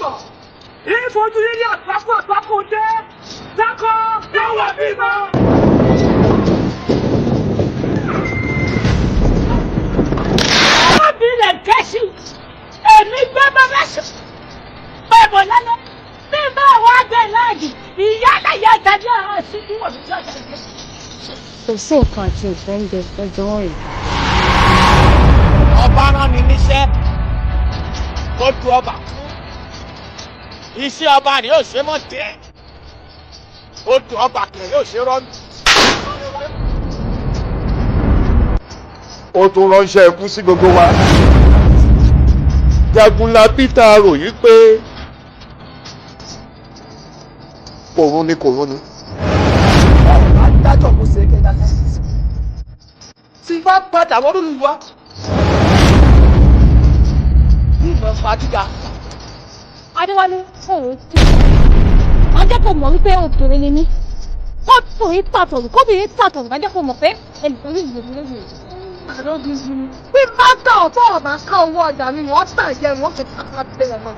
bọ̀. Ìfojú yín ní àgbákò àgbákò dé. Dákọ̀ lọ́wọ́ bímọ. Ọmọbìnrin kẹ́sì, èmi gbé bàbá sùn. Bẹ́ẹ̀ bọ̀ lálẹ́, bí bá wà gbẹ láàyè, ìyá láyé tàbí àwọn àṣírí wọ̀ mí sọ́jà jẹ́. Kò sí nǹkan àti ìfẹ́ ń jẹ lọ́jọ́ wọ̀nyí. Ọba rán ni níṣẹ́ kó tu ọba kú. Iṣẹ́ ọba rẹ̀ yóò ṣe mọ́ tẹ́. Ó tu ọba kẹ̀ yóò ṣe rọ́ọ̀nù. Ó tún ránṣẹ́ ikú sí gbogbo wa. Jagunlabi tá a rò yí pé kòrún ni kòrún ni. Adájọ́ kò ṣe é kẹta tí bá padà wọ́n lù wá. Ìmọ̀ fàdígà. Adéwálé òun tí wọ́n jẹ́ kó mọ̀ wípé obìnrin ni mí. Kóbìnrin pàtàkì kóbìnrin pàtàkì wọ́n jẹ́ kó mọ̀ pé ẹnìkan ní ìlú lójú. Bí bá tà ọ̀tọ̀ ọ̀bà ká owó ọjà mi, wọ́n tà jẹ́ wọ́n fi kàkà tẹ̀lé mọ́.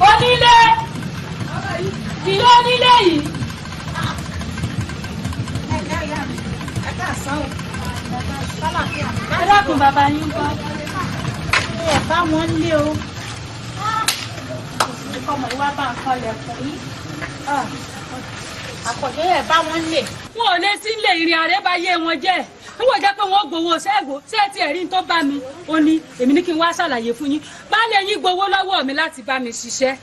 Onílé ìyá onílé yìí. Ẹ dákun bàbá yín kọ́. Ẹ bá wọn lé o. Ọmọ ìwà bá ń kọlẹ̀kùn yìí. Àkọ̀dé ẹ̀ bá wọn lè. Wọn ò lè sí ilé ìrìn àrẹ bá yé wọn jẹ́. N kò jẹ́ pé wọ́n gbowó ṣẹ́gbó ṣé ti ẹ̀rí tó bá mi. Ó ní èmi ní kí n wá ṣàlàyé fún yín. Baálé yín gbowó lọ́wọ́ mi láti bá mi ṣiṣẹ́.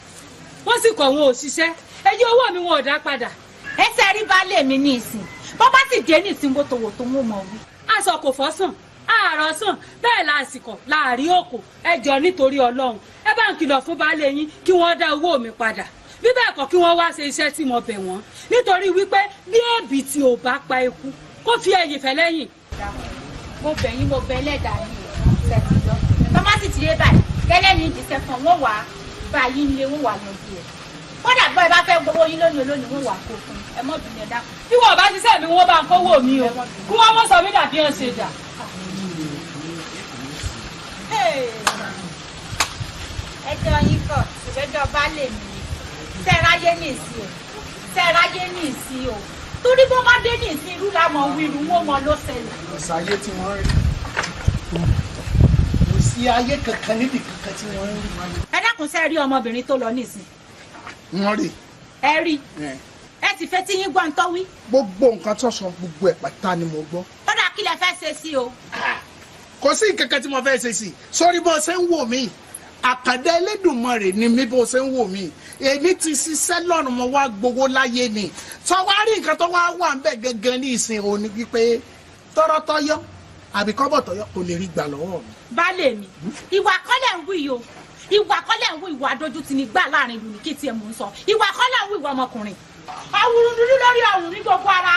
Wọ́n sì kọ̀ wọn ò ṣiṣẹ́. Ẹyí owó mi wọn ò dá padà. Ẹ ṣe rí baálé mi ní ìsìn. Bọ́ bá sì dé ní ìsìn wòtòwòtò wọn mọ̀ wí. Aṣọ kò fọ́ sàn, àárọ̀ sàn, bẹ́ẹ̀ lásìkò láàrin òkò. Ẹ jọ nítorí Ọlọ́run. Ẹ bá ń kìlọ̀ fún baálé yín kí wọ́n dá owó mi padà. Bí bẹ́ẹ̀ kọ́ kí wọ́n wá ṣe iṣẹ́ tí mo bẹ̀ wọ́n. Nítorí wípé bí ẹ̀bì tí ò bá pa eku, kó fi ẹ̀yìn fẹ́ lẹ́yìn. Mo bẹ̀ yín, mo bẹ̀ ẹlẹ́dàá yín ṣe ti lọ. Tọ́mátì ti dé báyìí, gẹ́lẹ́ ní ìdíṣẹ́ fún wọn wà bá yín lé wọn wà yanjú ẹ̀. Kódà bọ́ ẹ bá fẹ́ gbowó yín lónìí olónìí wọn wà kó fún ẹ mọ́ bìnrin ẹ dákun. Bí wọn bá ṣiṣẹ́ mi, wọ́n bá ń kówó mi o. Kí wọ́n mọ̀ sọ mí dàbí ẹ̀ ṣe dà. Ẹjọ́ yín kọ̀, ṣùgbẹ́jọ́ baálé mi. Sẹ́ráyé ní ìsìn o, sẹ́ráyé ní ìsìn o, torí bó bá dé ní ìsìn irú làwọn wíru wọn mọ ló ṣẹlẹ̀. Kò sáyé tí wọ́n rí, kò sí ayé kankan níbi kankan tí wọ́n rí. Ẹ dákun, ṣé rí ọmọbìnrin tó lọ nísìn? Wọ́n rí. Ẹ rí, ẹ sì fẹ́ tí yín gbọ́ ń tọ́ wí. Gbogbo nǹkan tó sọ, gbogbo ẹ̀ pátá ni mo gbọ́. Tọ́dà, kí lẹ fẹ́ ṣe sí o? Kò sí nǹkan kan tí mo fẹ́ ṣe sí. Sórí bó ṣe ń wò mí, àkàndá Elédùmarè ni mí. Bó ṣe ń wò mí, èmi ti ṣiṣẹ́ lọ́run, mo wá gbowó láyé ni. Sọ wá rí nǹkan tó wá wà ń bẹ̀ gangan ní ìsìn òní wípé tọ́rọ́ tọ́yọ́ àbí kọ́bọ̀ tọ́yọ́ kò lè rí gbà lọ́wọ́ mi. Baálé mi, ìwà kọ́lẹ̀ ń wí yìí o, ìwà kọ́lẹ̀ ń wí. Ìwà adójútì ní gbà láàrin ìlú ní kí tiẹ̀ mò ń sọ. Ìwà kọ́lẹ̀ ń wí, ìwà ọmọkùnrin àwùrùn dúdú lórí ọ̀rùn ní gbogbo ara,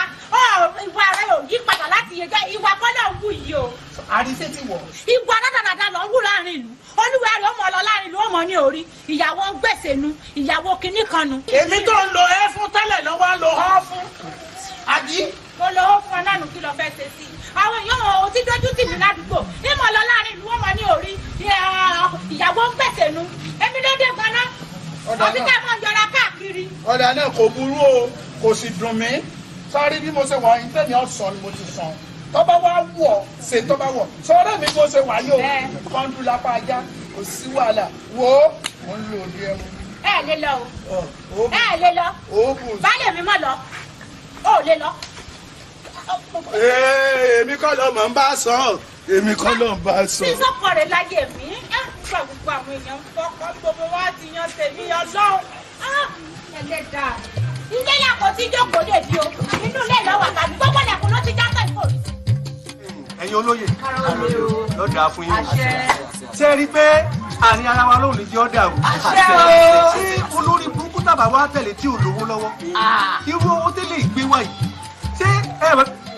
ìwà rẹ ò yí padà láti yẹ jẹ́. Ìwà kọ́lẹ̀ ń wù yìí o. Àrísé ti wọ̀. Ìwà dáadáa lọ ń wù láàrin ìlú. Olúwa rẹ ó mọ lọ láàrin ìlú, ó mọ ní orí ìyàwó ń gbèsè nu, ìyàwó kinní kan nu. Èmi tó ń lo ẹ fún tẹ́lẹ̀ lọ́wọ́ ń lo ọ́ fún. Àbí? Mo lo ó fún ọ náà nù, kí lọ fẹ́ ṣe sí i? Àwọn èèyàn ò ti dójú tì mí ládùúgbò, ìmọ̀ lọ láàrin ìlú, ó mọ ní orí ìyàwó ń gbèsè nu. Èmi ló dé ganan ọtí ká mọ̀ yọra káàkiri. Ọ̀dà náà kò burú o, kò sì dùn mí. Sáré bí mo ṣe wà ní tẹ̀mí ọ̀sán ni mo ti sàn. Tọ́ba wá wọ̀ ṣe tọ́ba wọ̀ sọ́ọ́rẹ́ mi bó ṣe wà yóò kọ́ńdú lápá ajá, kò sí wàhálà. Wo, mo ń lo òde ẹmu. Ẹ lè lọ o, ẹ lè lọ, baálé mi mọ̀ lọ, ó lè lọ. Èmi kọ́ ló mọ̀ ń bá sọ, èmi kọ́ ló ń bá sọ. Sísọkọ rẹ láyé mi ẹ gba gbogbo àwọn èèyàn fọkọ gbogbo wa ti yan tèmi Ọlọ́run ẹlẹ́dàá. Ilé yàgò tí jókòó lè di o, inú ilé ìlọ́wọ́ tàbí gbogbo lẹ̀kùn ló ti já sọ ìkórè. Ẹ̀yin olóyè, lọ́dà fún yín. Ṣé ẹ rí i pé àárín ara wa lóhùn ní jẹ́ ọ́ dàrú? Ṣé olórí burúkú tàbá wa tẹ̀lé tí ò lówó lọ́wọ́, irú owó tẹ́lẹ̀ ìgbé wa yìí, ṣé ẹ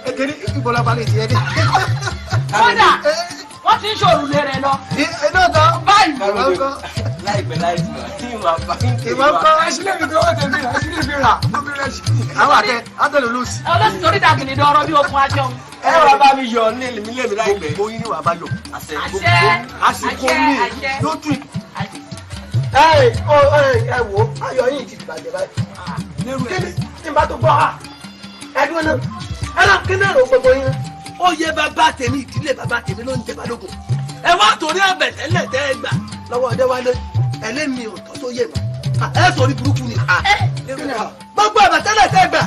ẹ̀kẹ́ni ìbọ̀lá balẹ̀ tiẹ̀ dé? Kódà wọ́n ti ń ṣòrùlé rẹ̀ lọ. Iná tán báyìí. Láìpẹ́ láìpẹ́ tí màá bá ń tẹ̀lé ìwọ wa. kọ́ ẹsílẹ̀ mi tó wọ́n tẹ̀lé ẹsílẹ̀ mi rà àwọn àtẹ àtẹlẹ olóòsì. Olóòsì torí dàgìnì dọ̀rọ̀ bí okun ajọ. Ẹ wàá bá mi yọ ní èmi lèmi láìpẹ́. Gbogbo yín ni wàá bá yọ. Àṣẹ. Àsìkò mi àṣẹ. ló tún. Ẹ ẹ wo, ayọ̀ yìí ti bàjẹ́ báyìí. Kí ni tí n bá tó gbọ́ ha ẹdun náà ẹ náà kí náà rò gbogbo yín. Ó yẹ bàbá tèmi, ìdílé bàbá tèmi ló ń jẹ balógun. Ẹ wá torí àbẹ̀tẹ́lẹ̀ tẹ́ ẹ gbà lọ́wọ́ Ọdẹ́wálé ẹlẹ́mi ò tọ́ tó yé mọ́, ẹ sọ̀rí burúkú ni. Gbogbo àbẹ̀tẹ́lẹ̀ tẹ́ ẹ gbà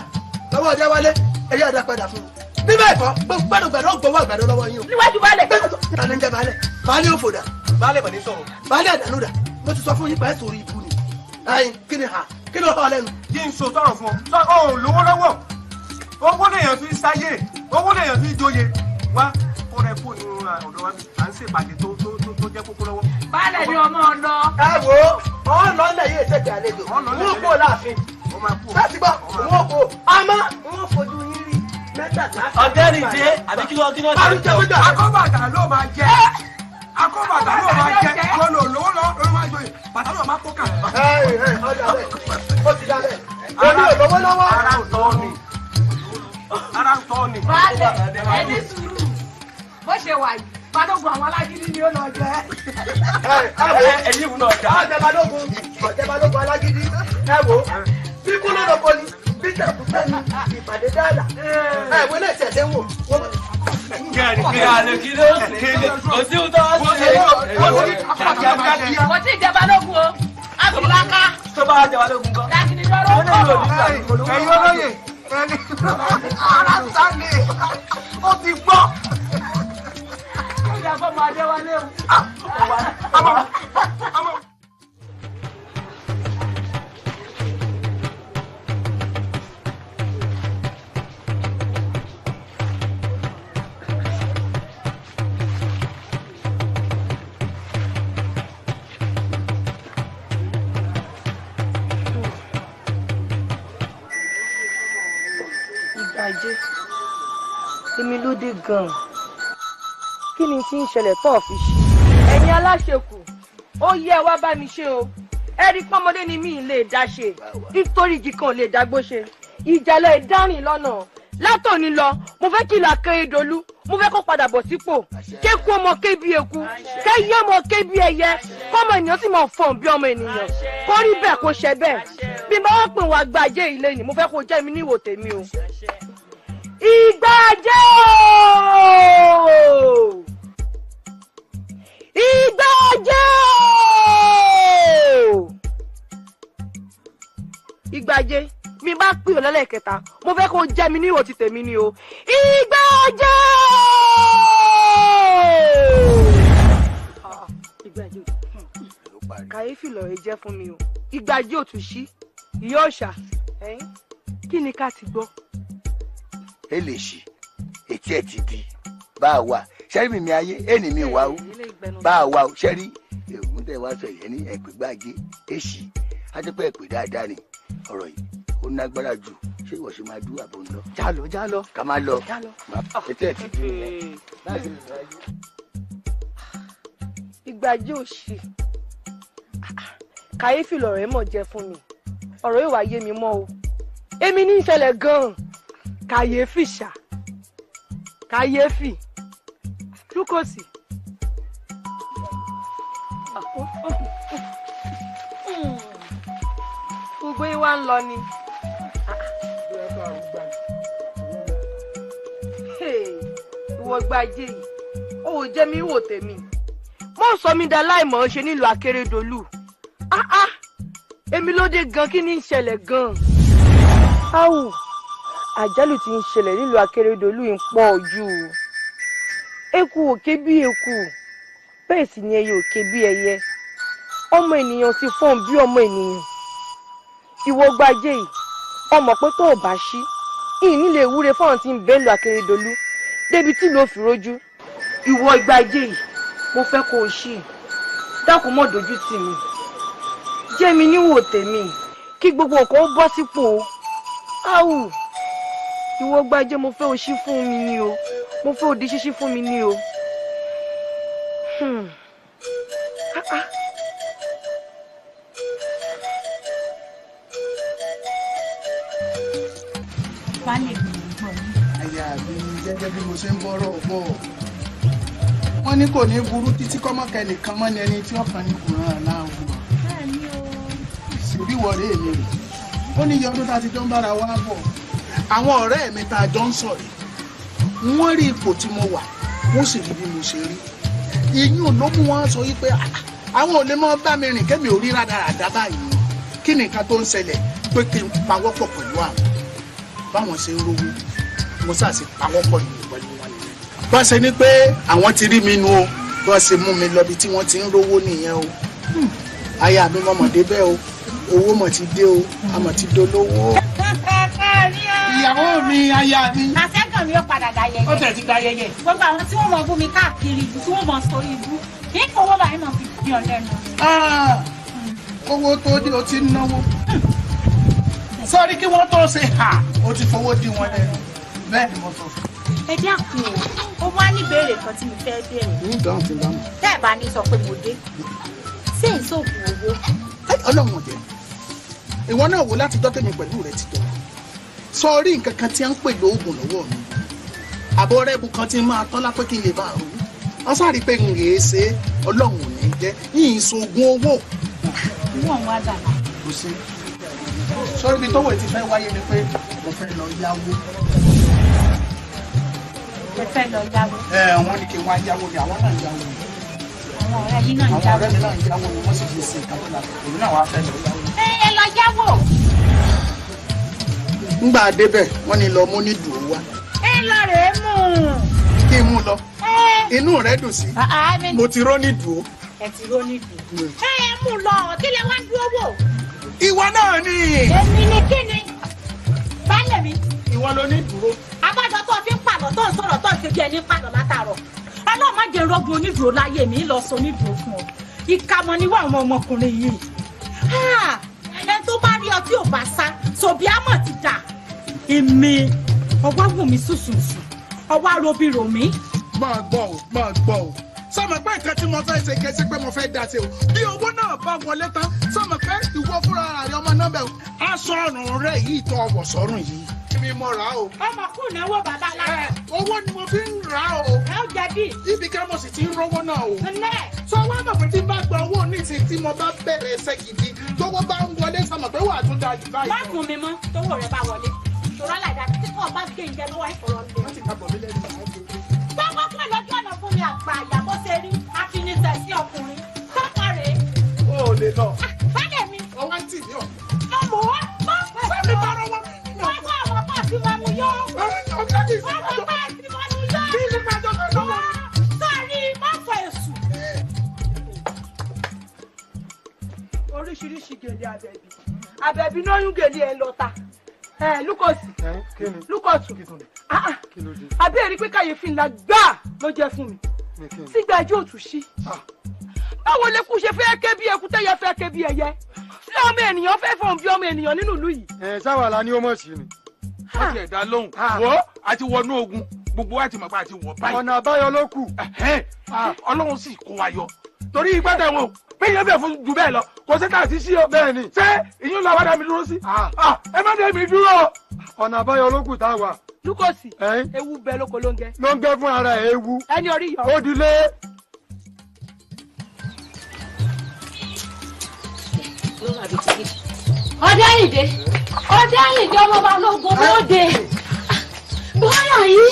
lọ́wọ́ Ọdẹ́wálé, ẹ yá dá padà fún un. Bí bẹ́ẹ̀ kọ́, gbogbo gbàdúgbàdú gbowó àgbàdo lọ́wọ́ yín o. Níwájú baálẹ̀. Ta ni ń jẹ baálẹ̀? Baálé òfò dà? Baálẹ̀ bàdé sọ̀rọ̀. Baálé àdánù dà? Mo ti sọ fún yín pé ẹ sọ̀rí ibú ni. Ayin kí ni ha, kí ni ó họ lẹ́nu? Kí n so tọrọ fún ọ, ọ ò lówó lọ́wọ́. Owó lèèyàn fi ń sáyé, owó lèèyàn fi ń joyè. Wá kó rẹ kó nínú ọ̀dọ̀ wa, à ń ṣèpàdé tó tó tó jẹ́ kókó lọ́wọ́. Baálẹ̀ ni ọmọ ọlọ. Ẹ wo, ọ lọ ilẹ̀ yìí ṣètì àlejò wọn kó láàfin láti gbọ́ wọn kó, àmọ́ wọn fojú yín rí mẹ́tàlá. Ọ̀gbẹ́ni jẹ́ àbí kí ló kí ló Àrùjẹ gbọdọ̀. Akọ́bàtà ló máa jẹ, akọ́bàtà ló máa jẹ, wọn lò lówó lọ ló máa joyè, bàtà ló máa kó kà. Ẹ ẹ ọjà bẹ́ẹ̀, ó ti dá bẹ́ẹ̀, èmi ò lówó lọ́wọ́. Ara ń tọ́ ni, ara ń tọ́ ni. Baálẹ̀, ẹni sùúrù, bó ṣe wà yìí, balógun àwọn alágídí ni ó lọ jẹ. Ẹ̀yin ìwú náà dá. Ọ̀jẹ̀ balógun, ọ̀jẹ̀ balógun alágídí. Ẹ wo, bí kú ló lọ́kọ ni bí tẹ̀kútẹ̀ ni ìpàdé dáàlà. Ẹ wo ilé ìtẹ̀sẹ̀ wò. Kẹ́ni kí ló ṣe kò sí ohun tó wá ṣe. Kò tí ì jẹ balógun o, àbíláká. Tó bá jẹ balógun kọ́. Dàgìnì dọ̀rọ̀ ó kọ̀. Ẹ̀yin olóyè, ẹni ara ń ta ni ó ti gbọ́. Ó yẹ kó máa dé wálé o. Ìgbàjẹ́, èmi ló dé gan-an. Kí ni tí ń ṣẹlẹ̀ tó fi ṣe? Ẹ̀yin aláṣekù, ó yẹ wá bá mi ṣe o. Ẹ rí pọ́nmọdé ni mí lè dá ṣe, nítorí igi kan ò lè dágbó ṣe. Ìjàlẹ̀ ìdárìn lọ́nà. Látòní lọ, mo fẹ́ kí ìlà Akérédolú, mo fẹ́ kó padà bọ̀ sípò. Kéku ọmọ ké bí eku, kéyé ọmọ ké bí ẹyẹ, kọ́mọ ènìyàn sì máa fọ̀n bí ọmọ ènìyàn. Kó rí bẹ́ẹ̀, kó ṣe bẹ́ẹ̀. Bí n bá wọ́n pè wá gbàjẹ́ ilé ni mo fẹ́ kó jẹ́ mi níwò tèmi o. Ìgbàjẹ́ o! Ìgbàjẹ́ o! Ìgbàjẹ́ mi bá pè ọ́ lẹ́lẹ́kẹta mo fẹ́ kó jẹ́ mi níwò ti tèmi ni o. Ìgbàjẹ́ o! Ìgbàjẹ́ kàyéfì lọ̀rẹ́ jẹ́ fún mi o. Ìgbàjẹ́ ò tún ṣí ìyá ọ̀ṣà kí ni ká ti gbọ́. Èlèṣì etí ẹ ti di bá a wà sẹ́rí mi mi ayé ẹni mi wà ó bá a wà ó sẹ́rí ègún tẹ̀ wá sọ ìyẹn ní ẹ̀pẹ́ gbàgé èṣì àtẹ́pẹ́ ẹ̀pẹ́ dáadáa ni ọ̀rọ̀ yìí ó nágbára jù ṣé ìwọ ṣe máa dú àbò ń lọ. Jálọ jálọ ká máa lọ etí ẹ ti di nìyẹn. Ìgbàjẹ́ ò ṣì kàyéfì lọ̀rẹ́ mọ̀ jẹ́ fún mi ọ̀rọ̀ yóò wá yé mi mọ́ o èmi ní ìṣẹ̀lẹ̀ gan-an kàyéfì ṣá kàyéfì lúkòsì. Gbogbo yín wá ń lọ ni. Ìwọ gbajé yìí ó ò jẹ́ mi wò tèmi mọ́ sọ mi dá láìmọ̀ ṣe nílùú Akérédolú. Èmi ló dé gan kí ni ń ṣẹlẹ̀ gan. Áwù àjálù tí ń ṣẹlẹ̀ nílùú Akérédolú ń pọ̀ jù. Eku ò ké bí eku bẹ́ẹ̀ sì ni ẹyẹ ò ké bí ẹyẹ ọmọ ènìyàn ti fọ́n bí ọmọ ènìyàn. Ìwọ gbajé yìí ọmọ pé tó o bá ṣí ìní lè wúre fáwọn tí ń bẹ nílùú Akérédolú débi tí ló fi rójú. Ìwọ gbajé yìí mo fẹ́ kó o ṣí dákun mọ́ dojú tì mí jẹ́ mi níwò tèmi kí gbogbo nǹkan ó bọ́ sípò. Áwù ìwọ gbajé mo fẹ́ o ṣí fún mi ni o mo fẹ́ o di ṣíṣí fún mi ni o. Àyà mi gẹ́gẹ́ bí mo ṣe ń bọ́rọ̀ bọ̀ wọ́n ní kò ní burú títí kọ́mọ́kẹ́ nìkan mọ́ ni ẹni tí ọkàn ní kò rán an láàbù. Ṣèbí wọlé mi rè ó ní iye ọdún tá a ti jọ ń bára wa bọ̀ àwọn ọ̀rẹ́ mi tá a jọ ń sọ̀rọ̀ wọ́n rí ipò tí mo wà wọ́n sì rí bí mo ṣe rí ìyún ló mú wọn sọ wípé àwọn ò lè mọ bá mi rìn kémi ò rí rádaràdá báyìí kí ni nǹkan tó ń ṣẹlẹ̀ pé kí n pawọ́pọ̀ pẹ̀lú àwọn báwọn ṣe ń rówó mo sáà sì pawọ́pọ̀ pẹ̀lú wọn nìyẹn. Bá ṣe ní pé àwọn ti rí mi nu o bá ṣe mú mi lọ bí tí wọ́n ti ń rówó nìyẹn o aya mi mọ̀mọ́dé bẹ́ẹ̀ o owó mọ̀ ti dé o a mọ̀ ti dolówó. Ìyàwó mi aya mi. Àṣẹ́gàn mi ó padà da yẹyẹ. Ó tẹ̀ ti da yẹyẹ. Gbogbo àwọn tí wọ́n mọ̀ bú mi káàkiri tí wọ́n mọ̀ sórí ibú kì í fowó báyìí mọ̀ fi bí ọ lẹ́nu. Owó tó dé o ti ń náwó. Sọ́rí kí wọ́n tó ṣe hà o ti fowó dí wọn lẹ́nu bẹ́ẹ̀ ni mo sọ fún. Ẹ dákun o, ó wá ní ìbéèrè kan tí mo fẹ́ béèrè. Ní ìdáhùn ti dáhùn. Tẹ́ ẹ̀ bá ní sọ pé mo dé, ṣé ìṣòògùn owó? Ọlọ́run ọ̀jẹ̀ ìwọ náà wò láti dọ́tẹ̀ mi pẹ̀lú rẹ ti dọ̀ sọrí nǹkan kan tí a ń pè lóògùn lọ́wọ́ mi àbọ̀ rẹ́bù kan tí máa tán lápẹ́ kí n lè bá a rú wọ́n sáré pé n rèé ṣe ọlọ́run ò ní jẹ́ yìí ṣoògùn owó. Ìwọ̀n wá dà. Kò sí sọrí ibi tọ́wọ́ ti fẹ́ wáyé ni pé mo fẹ́ lọ yáwó. Ẹ fẹ́ lọ yáwó. Ẹ wọ́n ní kí n wá yáwó ni àwọn náà yáwó ni. Àwọn ọ̀rẹ́ yín náà ń Àwọn yáwó. ọ̀rẹ́ mi náà ń yáwó ni wọ́n sì fi ṣe nǹkan tó la èmi náà wá fẹ́ lọ yáwó. Ẹ lọ yáwó. Ngbà débẹ̀ wọ́n ní lọ mú ní dùn wá. Ẹ lọ rèé mú un. Kí n mú lọ. Inú rẹ dùn sí. Mo ti rọ́ ní dùn. Ẹ ti rọ́ ní dùn. Ẹ mú lọ kí lẹ wá dúró wò. Ìwọ náà ni. Èmi ni kí ni? Baálé mi. Ìwọ ló ní dúró. Abájọ tó fi ń pàlọ́ tó ń sọ̀rọ̀ tó ń ṣe bí ẹni pàlọ́ látàárọ̀. Ọlọ́run má jẹ́ rọ́gùn onídùúró láyé mi lọ sọ onídùúró fún ọ. Ìkàmọ́ ni wá àwọn ọmọkùnrin yìí. Ẹni tó bá rí ọ tí ò bá sá, sòbíàmọ̀ ti dà. Èmi ọwọ́ wù mí sùsùsù, ọwọ́ arobi rò mí. Máa gbọ́ o, máa gbọ́ o. Sọmọ pé nǹkan tí mo fẹ́ ṣe kẹsí pé mo fẹ́ dá sí o. Bí owó náà bá wọlé tán, sọmọ pé ìwọ fúnra rẹ ọmọ náà bẹ̀ o. Aṣọ ọrùn rẹ yìí tó ọwọ́ sọ́rùn yìí. Mi mo rà o. Ọmọ kù náwó bàbá alára. Owó ni mo fi ń rà o. Ẹ ó jẹ̀bi. Ibi ká mo sì ti ń rówó náà o. Ǹlẹ́. Sọ wá mọ̀ pé tí n bá gba owó nísìnyí tí mo bá bẹ̀rẹ̀ ẹsẹ̀ gidi tówó bá ń wọlé sọmọ pé wà tó dáa jù báyìí. Má fún mi mọ́ tówó rẹ bá wọlé. Ṣòro aláìda tí kò bá gé ìjẹ lọ́wọ́ ìfọ̀rọ̀ lé. Wọ́n ti ká bọ̀ mí lẹ́nu àwọn ọmọ. Tọ́kọ́ pẹ̀ lójú ọ̀nà fún mi àgbà àyà bó ṣe rí afinisẹ̀ sí ọkùnrin. Tọ́kọ rèé. O ò lè lọ. Bálẹ̀ mi. Ọwọ́ ń tì mí ọ̀. Mo mọ̀ ọ́. Sẹ́mi bá rọwọ́. Wọ́n kọ́ àwọn pàṣẹ máa mú yó. Wọ́n kọ́ pàṣẹ máa mú yó. Bí ilé máa jọ kọ́ lọ́wọ́. Sọ́ọ̀rì má fọ èṣù. Oríṣiríṣi gèlè àbẹ̀bí àbẹ̀bí lóyún gèlè ẹ̀ lọ́ta ẹ̀ lúkọ̀sì lúkọ̀tù àbí ẹ̀rí pé kàyéfì ńlá gbáà ló jẹ́ fún mi sígbà ẹjọ́ òtún sí. Báwo lẹkùn ṣe fẹ́ ké bí eku tẹ́yẹ fẹ́ ké bí ẹyẹ tí ọmọ ènìyàn fẹ́ fọ̀n bí ọmọ ènìyàn nínú ìlú yìí. Ẹ sáwàlà ni ó mọ̀ sí ni. Wọ́n ti ẹ̀dá lóhùn wọ́ àti wọnú ogun gbogbo wa ti mọ̀ pé àti wọ̀ báyìí. Ọ̀nà àbáyọ ló kù. Ọlọ́run sì kó wa yọ torí ìgbà tẹ̀wọ̀n bẹ́ẹ̀ yẹn bẹ́ẹ̀ fún jù bẹ́ẹ̀ lọ kò sí káàsì sí o. Bẹ́ẹ̀ni. Ṣé ìyún lọ wá dá mi dúró sí. Ẹ má dé mi dúró. Ọ̀nà àbáyọ ló kù tá a wà. Lúkọ̀sì ewu bẹ lóko ló ń gẹ. Ló ń gẹ fún ara ẹ ewu. Ẹni orí yọ. Ó dilé. Ọdẹ́yìndé Ọdẹ́yìndé ọmọ balógun bóde bóyá yìí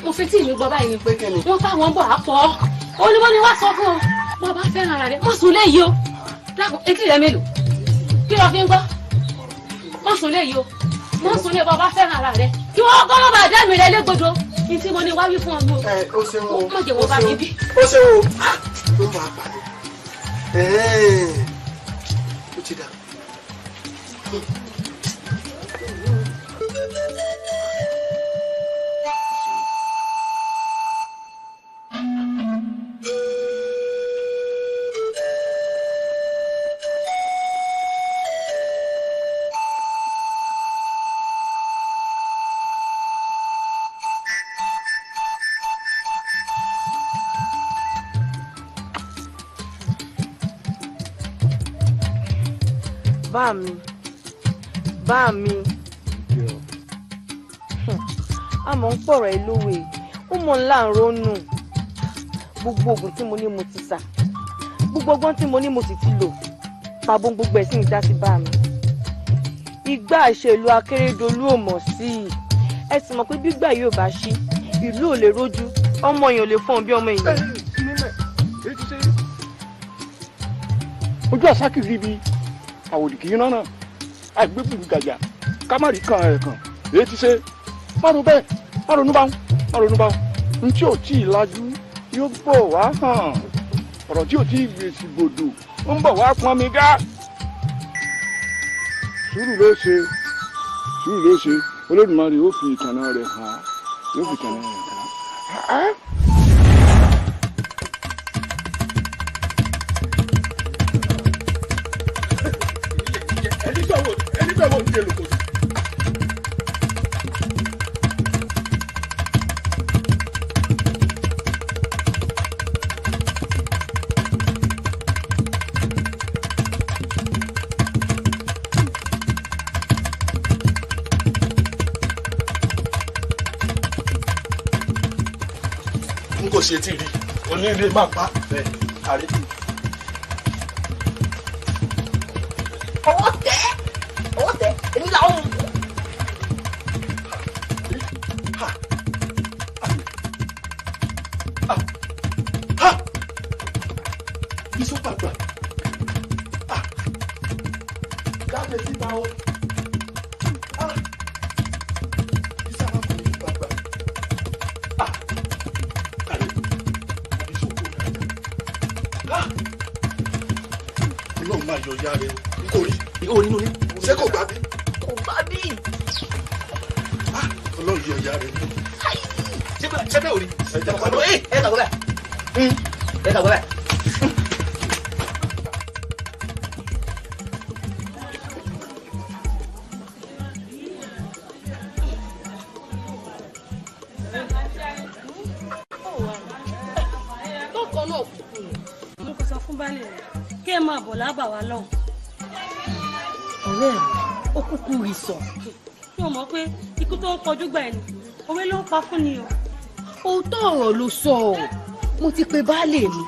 mo fi tí mi gbọ́ báyìí ni wọ́n fáwọn bọ̀ àpọ̀ ó ní wọ́n ní wá sọ fún ọ bọ́ bá fẹ́ràn ara rẹ̀ mọ̀ sùn léyìí o dákun etí rẹ̀ mélòó kí ló fi ń gbọ́ mọ̀ sùn léyìí o mọ̀ sùn léyìí bọ́ bá fẹ́ràn ara rẹ̀ kí wọ́n kọ́ lọ́ba àdá mi rẹ̀ légbodò ní tí mo ní wá wí fún ọ o mọ̀ jẹ́ wọ́n bá mi bí. Ó ṣeun o ló ń bọ̀ àpàdé ó ti dà. Bá mi bá mi àmọ́ ń pọ̀rọ̀ ẹ lówe ó mọ̀ ńlá ń ronú gbogbo oògùn tí mo ní mo ti sà gbogbo ọgbọ́n tí mo ní mo sì ti lò pàbó gbogbo ẹ̀ sì ń já sí bá mi. Ìgbà àṣẹ ìlú Akérédolú ò mọ̀ sí i ẹ sì mọ̀ pé gbígbà yóò bá ṣí ìlú ò lè rójú ọmọ èèyàn ò lè fọ́n bí ọmọ èèyàn. Ojú àṣà kìí rí àwòdì kì í rán náà àgbébùrú gàjà ká má rí kan ẹ̀ kàn èyí ti ṣe má ro bẹ́ẹ̀ má ronú báwọn má ronú báwọn n tí ò tí ì lajú yóò bọ̀ wá hàn ọ̀rọ̀ tí ò tí ì gbèsè gbòdò ó ń bọ̀ wá pọn mi gá. Sùúrù ló ṣe sùúrù ló ṣe Olódùmarè ó fi ìtànà rẹ̀ hàn yóò fi ìtànà rẹ̀ hàn. N kò ṣe tí rí onílé má pa bẹ́ẹ̀ àrí. Ọwọ́ tẹ́ ọwọ́ tẹ́ èmi làwọn mú. Iṣu pàgbà jáde síta o. Iṣu arákùnrin pàgbà kàrí iṣu kò dáadáa. Ọlọ́run máa yọ ìyá rẹ o. N kò rí o nínú ní. Ṣé kò gbà bí? Kò gbà bí. Ọlọ́run yọ ìyá rẹ. Ṣé bẹ́ẹ̀ ò rí? Ẹ kà gbọ́ bẹ́ẹ̀. Ẹ kà gbọ́ bẹ́ẹ̀. Mo kò sọ fún baálé rẹ kí ẹ máa bọ̀ lábà wá lọ́hùn. Ọ̀rẹ́ mi ó kúkú rí sọ. Ṣé o mọ̀ pé ikú tó ń kọjú gbà ẹni òwe ló ń pa fún ni o. Òótọ́ ọ̀rọ̀ ló sọ ọ́ mo ti pe baálé mi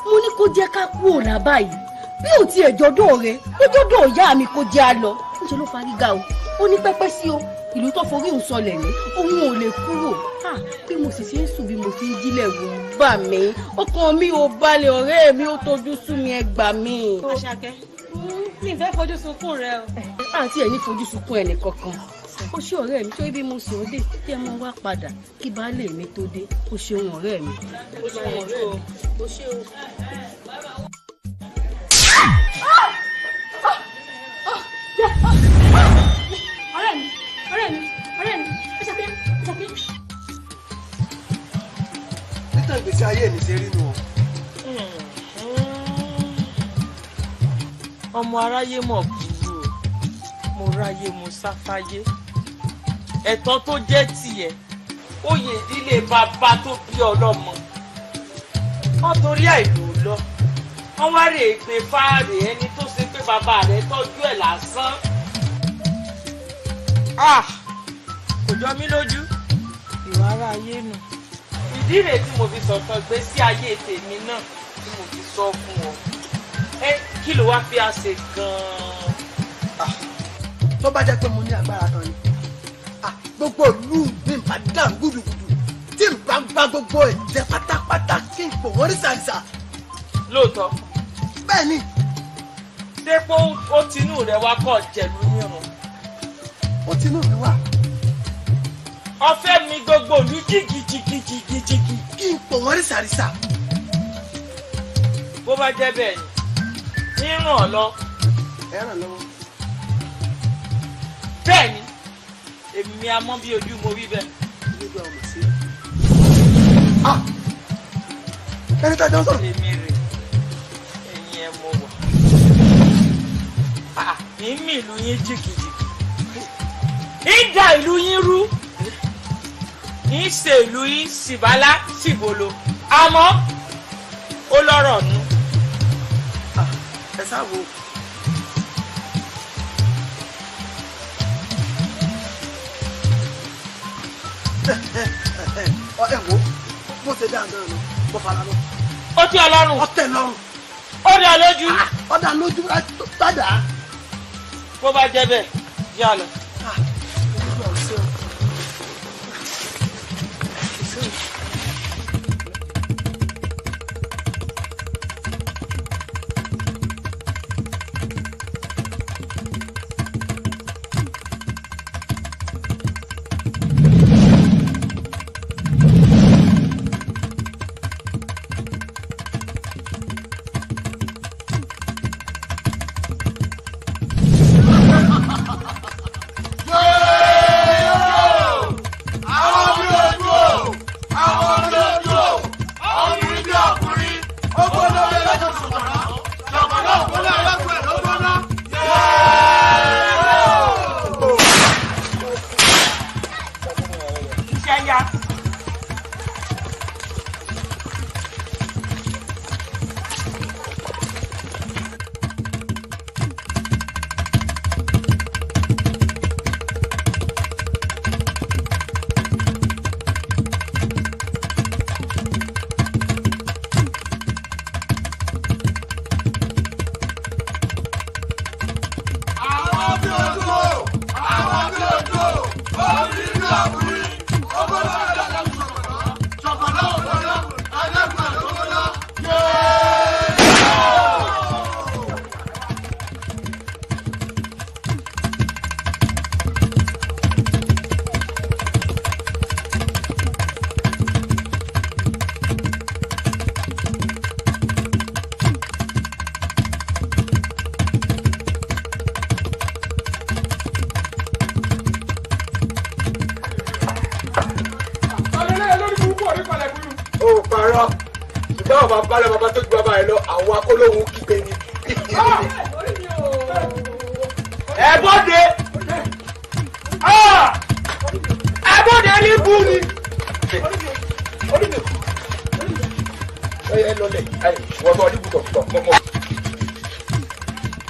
mo ní kó jẹ́ ká kú òun lábá yìí Bí ò tiẹ̀ jọdọ̀ rẹ, ó jọdọ̀ ìyá mi kó jẹ́ a lọ. Níṣẹ́ ló fárígá o, ó ní pẹ́pẹ́ sí o, ìlú tó forí òun sọlẹ̀ ní, òun ò lè kúrò. Bí mo sì ṣe ń sùn bí mo ṣe ń jílẹ̀ wò ń bà mí. Ọkàn mi ò balẹ̀, ọ̀rẹ́ mi ó tojú sú mi, ẹ gbà mí. Àṣàkẹ́, mi ì fẹ́ fojú sunkún rẹ o. Àǹtí ẹ̀ ní fojú sunkún ẹnì kankan. Ó ṣe ọ̀rẹ́ mi, torí bí mo sùn ó dé kí ẹ mọ wá padà kí baálé mi tó dé. Ó ṣeun ọ̀rẹ́ mi. Ó ṣeun ọ̀rẹ́ mi. Ó ṣe o. Ọ̀rẹ́ mi, ọ̀rẹ́ mi, ọ̀rẹ́ mi, Àṣàkẹ́, Àṣàkẹ́. Nítorí ìgbésí ayé mi ṣe rí nu o. Ọmọ aráyé mọ̀ burú o, mo ráyé mo sáfáyé. Ẹ̀tọ́ tó jẹ́ tiẹ̀, oyè ìdílé bàbá tó bí ọlọ́mọ. Wọ́n torí àìlò lọ. Wọ́n wá rè é pé fáàrè ẹni tó ṣe pé bàbá rẹ̀ tọ́jú ẹ̀ lásán. Kò jọ mí lójú, ìwà ara ayé nù. Ìdí rèé tí mo fi sọ̀tàn gbé sí ayé tèmi náà tí mo fi sọ fún ọ. Ẹ kí ló wá fi àṣẹ gan-an? Tó bá jẹ́ pé mo ní agbára kan ni, gbogbo ìlú mi bá dàrú gùdùgùdù, tí n bá gba gbogbo ẹ̀ jẹ pátápátá kí n pò wọ́n ní ṣàìṣà. Lóòótọ́. Bẹ́ẹ̀ ni. Ṣé pé ó tinú rẹ wá kọ̀ jẹ̀lú nírun? Ó tinú mi wá. Ọfẹ́ mi gbogbo ìlú jìgìjìgìjìgìjìgì. Kí n pò wọ́n ní ṣàìṣà. Bó bá jẹ́ bẹ́ẹ̀ ni, ń ràn ọ́ lọ. Ẹ ràn lọ́wọ́. Bẹ́ẹ̀ ni, èmi a mọ̀ bí ojú mo wí bẹ́ẹ̀. Nígbà ọmọ sí. Ẹni tá a jọ ń sọ̀rọ̀. Èmi rè ẹ̀yin ẹ̀ mọ̀ wà. Ìmí ìlú yín jìgìjìgì. Ìdá ìlú yín rú. Ń ṣe ìlú yín ṣìbálá ṣìbolo. Àmọ́ ó lọ́rọ̀ nù. Ẹ sá wo. Ẹ wo bó ṣe dáa náà lọ, bó fara lọ. Ó tẹ́ ọ lọ́rùn. Ó tẹ́ lọ́rùn. Ó dá lójú. Ó dá lójú dáadáa. Bó bá jẹ́ bẹ́ẹ̀, yá lọ.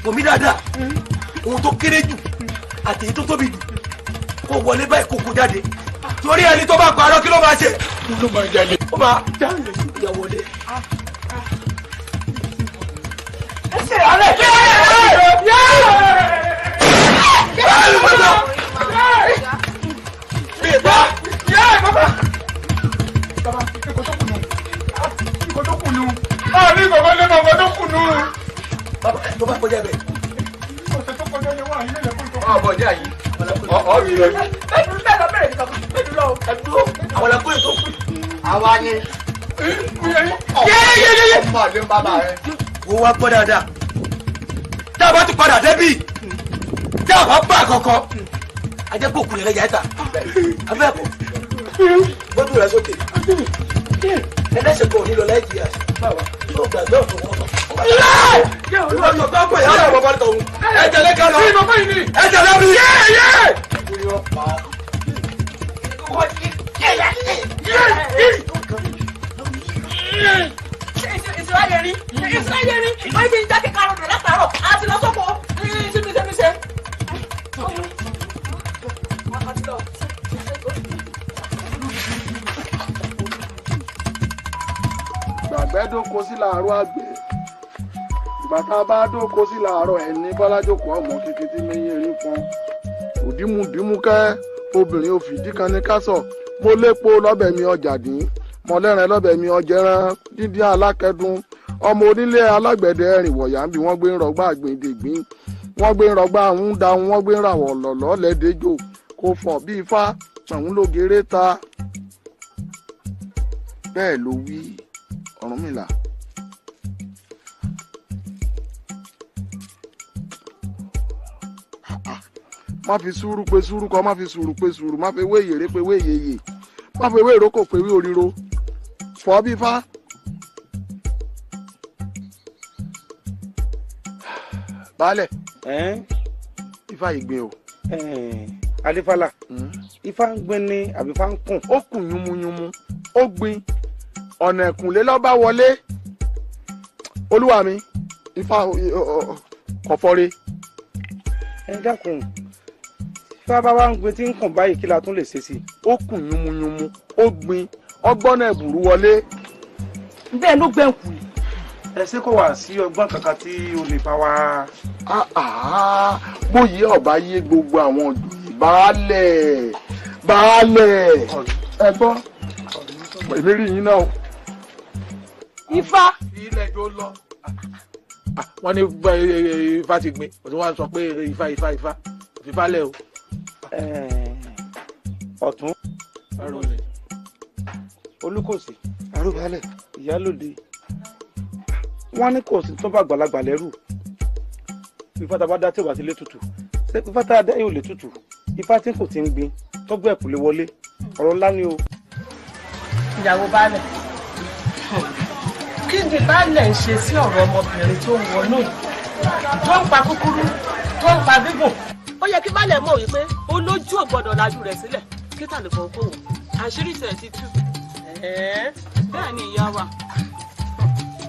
Wòmí dáadáa, ohun tó kéré jù àti èyí tó tóbi jù kó wọlé báyìí kó kó jáde, torí ẹni tó bá parọ́ kí ló máa ṣe? Ló máa jalè. Ó máa jalè. Ìyá wọlé. Tó bá kọjá bẹ́ẹ̀. Ọ̀sẹ̀ tó kọjá ni wọ́n àyè lẹ́kùn tó. Ọ̀ bọ̀dá yìí. Ọ̀ rí rẹ̀. Bẹ́ẹ̀ lọ bẹ̀rẹ̀ nípa bẹ́ẹ̀ lọ ẹ̀dúró àwọn ẹ̀kọ́ ètò kù. Àwa ni. Yéyéyéyé. Ọmọ àlè ń bàbá rẹ. Wo wá gbọ́ dáadáa. Tá a bá ti padà débì, tá a bá bá kankan, a jẹ́ kó kulẹ̀ lẹ́yà ẹ̀ta. Abẹ́ẹ̀kọ́, gbọ́dọ̀ rẹ sókè. Ẹlẹ́sẹ̀ kan ò ní lọ láì jìyà. Yóò gbàgbé ọ̀tún wọn sọ. Gbàgbẹ́ dóko sí làárọ̀ àgbẹ̀ ìgbà tá a bá dóko sí làárọ̀ ẹ̀ ní bọ́lájókòó ọmọ kékeré tí mi yín fún òdìmúdìmú kẹ́ obìnrin òfìdí kan ní kásọ̀ mo lépo lọ́bẹ̀ mi ọjà dín mo lẹ́rìn lọ́bẹ̀ mi ọjẹ́rán dídín alákẹ́dùn ọmọ onílé alágbẹ̀dẹ ẹ̀rìn wọ̀yà ń bí wọ́n gbé ń rọgbà àgbèdègbín wọ́n gbé ń rọgbà ń da wọ́n gbé ń ràwọ̀ lọ̀lọ́ lẹ́dẹ́jọ́ kò fọ̀ bí ifá tàun lógeré ta bẹ́ẹ̀ ló wí Ọ̀rúnmìlà. Má fi sùúrù pé sùúrù kọ, má fi sùúrù pé sùúrù, má fi wé yèrè pé wé yèyè, má fi wé ìrókò pé wé òrìrò, fọ́ bí fá. Baálẹ̀, ifá yìí gbin o. Adífálà, ifá ń gbin ni àbí ifá ń kùn? Ó kùn yúnmúyúnmú, ó gbin, ọ̀nà ẹ̀kúnlé ló bá wọlé. Olúwa mi, ifá kọ̀fọ́re. Ẹ dákun, ifá bá wá ń gbin tí ń kùn báyìí kí la tún lè ṣe sí i? Ó kùn yúnmúyúnmú, ó gbin, ọgbọ́n ẹ̀bùrú wọlé. Bẹ́ẹ̀ ló gbẹ̀ǹkù. Ẹ ṣé kò wá sí ọgbọ́n kankan tí o lè bá wa. Bóyá ọba yé gbogbo àwọn òjòyè baálẹ̀ baálẹ̀ ẹ gbọ́ èmi rí yín náà. Ifá. Ilẹ̀ tó lọ. Wọ́n ní ifá ti gbin, òtún wá sọ pé ifá ifá ifá fífá lẹ̀ o. Ọ̀tún. Olúkòsì. Arúgbálẹ̀. Ìyálòde. Wọ́n ní kò sí tó bá àgbàlagbà lẹ́rù. Ifá tá a bá dá tí ò bá ti lé tutù. Ṣé ifá tá a dá yóò lè tutù? Ifá tí kò ti ń gbin tọ́gbọ́ ẹ̀kú lè wọlé. Ọ̀rọ̀ ńlá ni o. Ìyàwó baálẹ̀. Kí ni baálẹ̀ ń ṣe sí ọ̀rọ̀ ọmọbìnrin tó ń wọnú yìí? Tó ń pa kúkúrú, tó ń pa gígùn. Ó yẹ kí baálẹ̀ mọ̀ wípé olójú ò gbọ́dọ̀ lajú rẹ̀ sílẹ̀ kí tà lè fọ okòwò. Àṣírí tẹ̀ ti tú. Bẹ́ẹ̀ ni ìyá wa.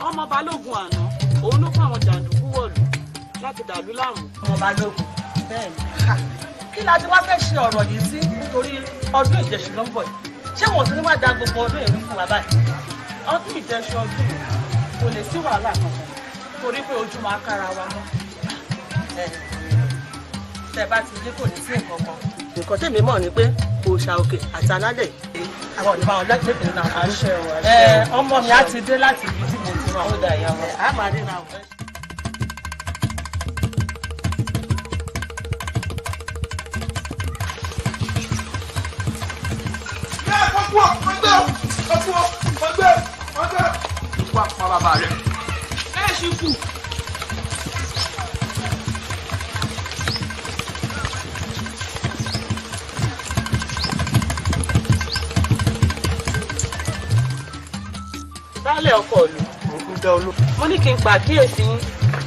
Ọmọ Balógun àná, òun ló fáwọn jàǹdùkú wọ̀lú láti dàlú láàmú. Ọmọ Balógun. Bẹ́ẹ̀ ni. Kí la ti wá fẹ́ ṣe ọ̀rọ̀ yìí sí nítorí ọdún Ìjẹ̀ṣu ló ń bọ̀ yìí? Ṣé wọ́n ti ní wá da gbogbo ọdún ìlú fún wa báyìí? Ọdún Ìjẹ̀ṣu ọdún yìí kò lè sí wàhálà kankan torí pé ojú máa kára wa mọ́. Tẹ́ bá ti dé kò ní sí nǹkan kan. Nǹkan tèmi mọ̀ ni pé òòṣà òkè àti alálẹ̀ àwọn ò ní bá wọn lẹ́gbẹ̀ẹ́ náà. Àṣẹ o, àṣẹ o. Ọmọ mi á ti dé láti ibi tí mo ti rán. Ó dà ìyá wa. A máa rí ra o. Ẹ ṣì kù. Baálẹ̀ ọkọ ìlú. Mo ní kí n pàkíyèsí yín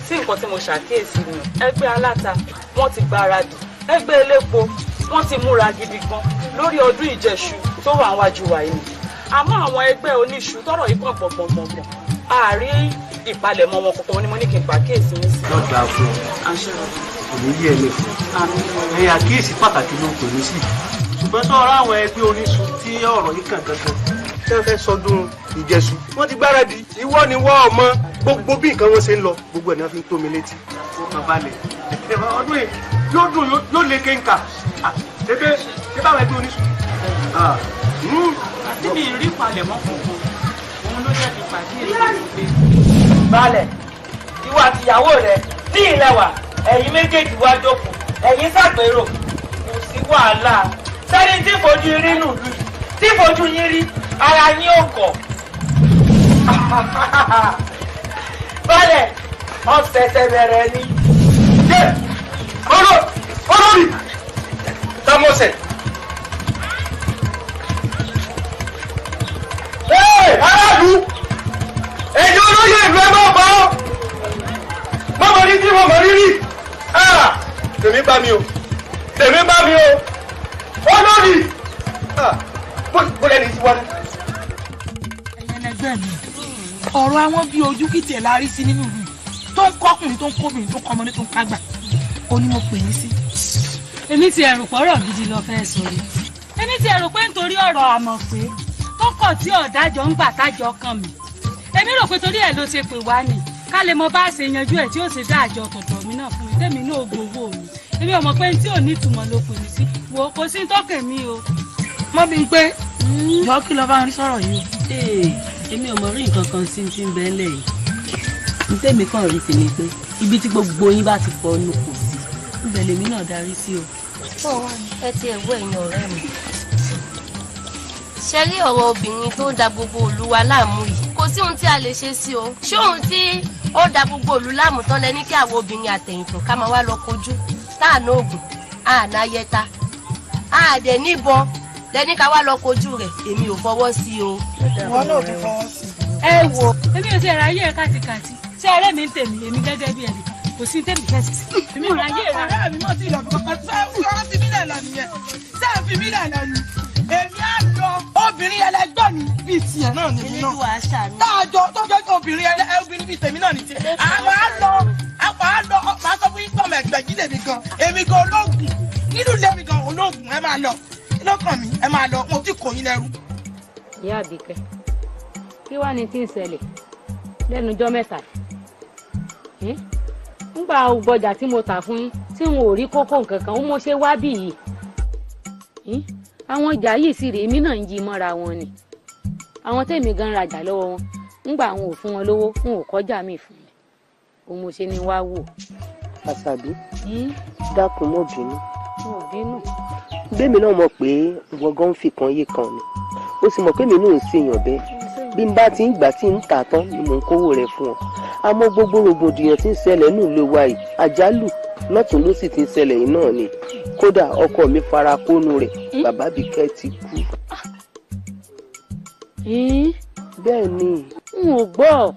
sí nǹkan tí mo ṣàkíyèsí ni. Ẹgbẹ́ aláta wọ́n ti gbáradì. Ẹgbẹ́ elépo wọ́n ti múra gidi gan lórí ọdún Ìjẹ̀ṣu tó wà wájú wa yìí. Àmọ́ àwọn ẹgbẹ́ oníṣu tọ́rọ̀ yìí kàn gbọ̀ngbọ̀ngbọ̀ngbọ̀n. Àárí ìpalẹ̀mọ́ wọn kankan ni mo ní kí n pàkíyèsí yín sí. Lọ́dà fún ọ, kò ní yí ẹ lè fún ọ. Ẹ̀yà àkíyèsí pàtàkì ló pè mí sí. Ṣùgbọ́n sọ̀rọ̀ àwọn ẹgbẹ́ oníṣu tí ọ̀rọ̀ yìí kàn gangan. tí wọ́n fẹ́ sọdún ìjẹsù wọ́n ti gbáradì. Ìwọ ni wọ́n ọmọ gbogbo bí nǹkan wọn ṣe ń lọ gbogbo ẹ̀ ni wọ́n fi ń tó mi létí. Ó kàn balẹ̀ ọdún yìí yóò dùn yóò lé kéńkà. Ṣé báwọn ẹgbẹ́ oníṣu. Àti mi rí palẹ̀mọ́ funfun òun ló jẹ́ fi pàdé èyí pé. Balẹ̀ ìwọ àtìyàwó rẹ ní ìlẹ̀wà ẹ̀yin méjèèjì wá jókòó ẹ̀yin ṣàgbérò kò sí wàhálà sẹ́ni tí fojú rí nù lù tí fojú yín rí ara yín ò kọ̀. Balẹ̀ ọ̀sẹ̀sẹ̀ bẹ̀rẹ̀ ni. Olórí tamọ́sẹ̀. Aráàlú ẹ̀yin olóyè ìlú ẹ máa bọ̀ ọ́ mọ́mọ́ ní tí mo mọ̀ rírì tèmi bá mi o tèmi bá mi o olórí bó lẹ́ni tí wọ́n. Ẹ̀yin ẹlẹgbẹ́ mi, ọ̀rọ̀ àwọn bíi ojú kìtì ẹ̀ la rí sí nínú ìlú tó ń kọ́kùnrin tó ń kóbìnrin tó ń kọ́mọdé tó ń kágbà ó ní mo pè yín sí. Èmi ti ẹ̀rù pọ̀rọ̀ gidi lọ fẹ́ sọ ni. Èmi ti ẹ̀rù pé nítorí ọ̀rọ̀ àmọ̀ pé tó kọ̀ tí ọ̀dájọ́ ń gbà tájọ kan mi. Èmi rò pé torí ẹ̀ ló ṣe pè wá ni ká lè mọ bá a ṣe yanjú ẹ̀ tí ó ṣe dá àjọ tọ̀dọ̀ mi náà fún mi tèmi náà gbowó mi. Èmi ò mọ̀ pé tí ò ní ìtumọ̀ ló pè mí sí. Wo kò sí tọ́kẹ̀ mi o. Mọ́ mi pé jọ kí lọ bá ń rí sọ̀rọ̀ yìí o. Èmi ò mọ̀ rí nǹkan kan sí ti ń bẹ́ẹ̀ lẹ̀ yìí. Ní tèmi kàn rí sí ni pé ibi tí gbogbo yín bá ti fọ inú kò sí ibẹ̀ lèmi náà darí sí o. Ẹ ti ẹ̀ wọ ẹ̀yin ọ̀rẹ́ mi. Ṣe rí ọ̀rọ̀ obìnrin tó ń da gbogbo ìlú wa láàmú yìí kò sí ohun tí a lè ṣe sí o. Ṣé ohun tí ó da gbogbo ìlú láàmú tán lẹ ní kí àwọn obìnrin àtẹ̀yìntàn ká máa wá lọ kojú táànà oògùn àná ayẹta àdẹ̀ níbọn lẹ ní ká wá lọ kojú rẹ̀ èmi ò fọwọ́ sí o. Ìwọ náà tún fọwọ́ sí. Ẹ wo èmi ò ṣe ráyè kàtìkàtì ṣé ọ̀rẹ́ mi ń tèmi èmi gẹ́gẹ́ bí ẹnì kò sí tèmi fẹ́ sí. Èmi ò ráyè rẹ. Ọ̀rẹ́ mi mọ̀ sí ìlọ kankan ṣé fi mí lẹ̀ lọ nìyẹn ṣé fi mí lẹ̀ lọ ni èmi á lọ obìnrin ẹlẹgbẹ́ mi bíi tiẹ̀ náà ni mi náà táàjọ tó jẹ́ obìnrin ẹlẹgbẹ́ bíi tèmi náà ni tiẹ̀ àwọn á lọ àwọn á lọ máa sọ fún yín pọ̀ mẹ́gbẹ́ jí lèmi gan èmi gan olóògùn nínú lèmi gan olóògùn ẹ máa lọ lọ́kàn mi ẹ máa lọ mo ti kò yín lẹ́rú. Ìyá Àbíkẹ́ kí wàá ní tí ń ṣẹlẹ̀ lẹ́nu ọjọ́ mẹ́ta ńgbà gbọjà tí mo tà fún yín tí n ò rí kókó nǹkan kan ó mo ṣe wá bì yìí àwọn ọjà yìí sì rèé èmi náà ń yí mọ́ra wọn ni àwọn tèmi gan rajà lọ́wọ́ wọn ńgbà àwọn ò fún wọn lówó n ò kọjá mi fún mi òun mo ṣe ni wá wò. Àṣàbí dákun mọ́ bínú. Mo bínú. Bẹ́ẹ̀mi náà mọ̀ pé ìwọ gan ń fi kan yé kan ni ó sì mọ̀ pé mi náà ń ṣèyàn bẹ́ẹ̀ bí n bá ti ń gbà tí ń tà tán ni mò ń kówó rẹ̀ fún ọ àmọ́ gbogbo rògbòdìyàn tí ń ṣẹlẹ̀ nù ló wa yìí àjálù lọ́tún ló sì ti ń ṣẹlẹ̀ yìí náà ni kódà ọkọ mi fara kónú rẹ̀ bàbá Àbíkẹ́ ti kú. Bẹ́ẹ̀ ni. N ò gbọ́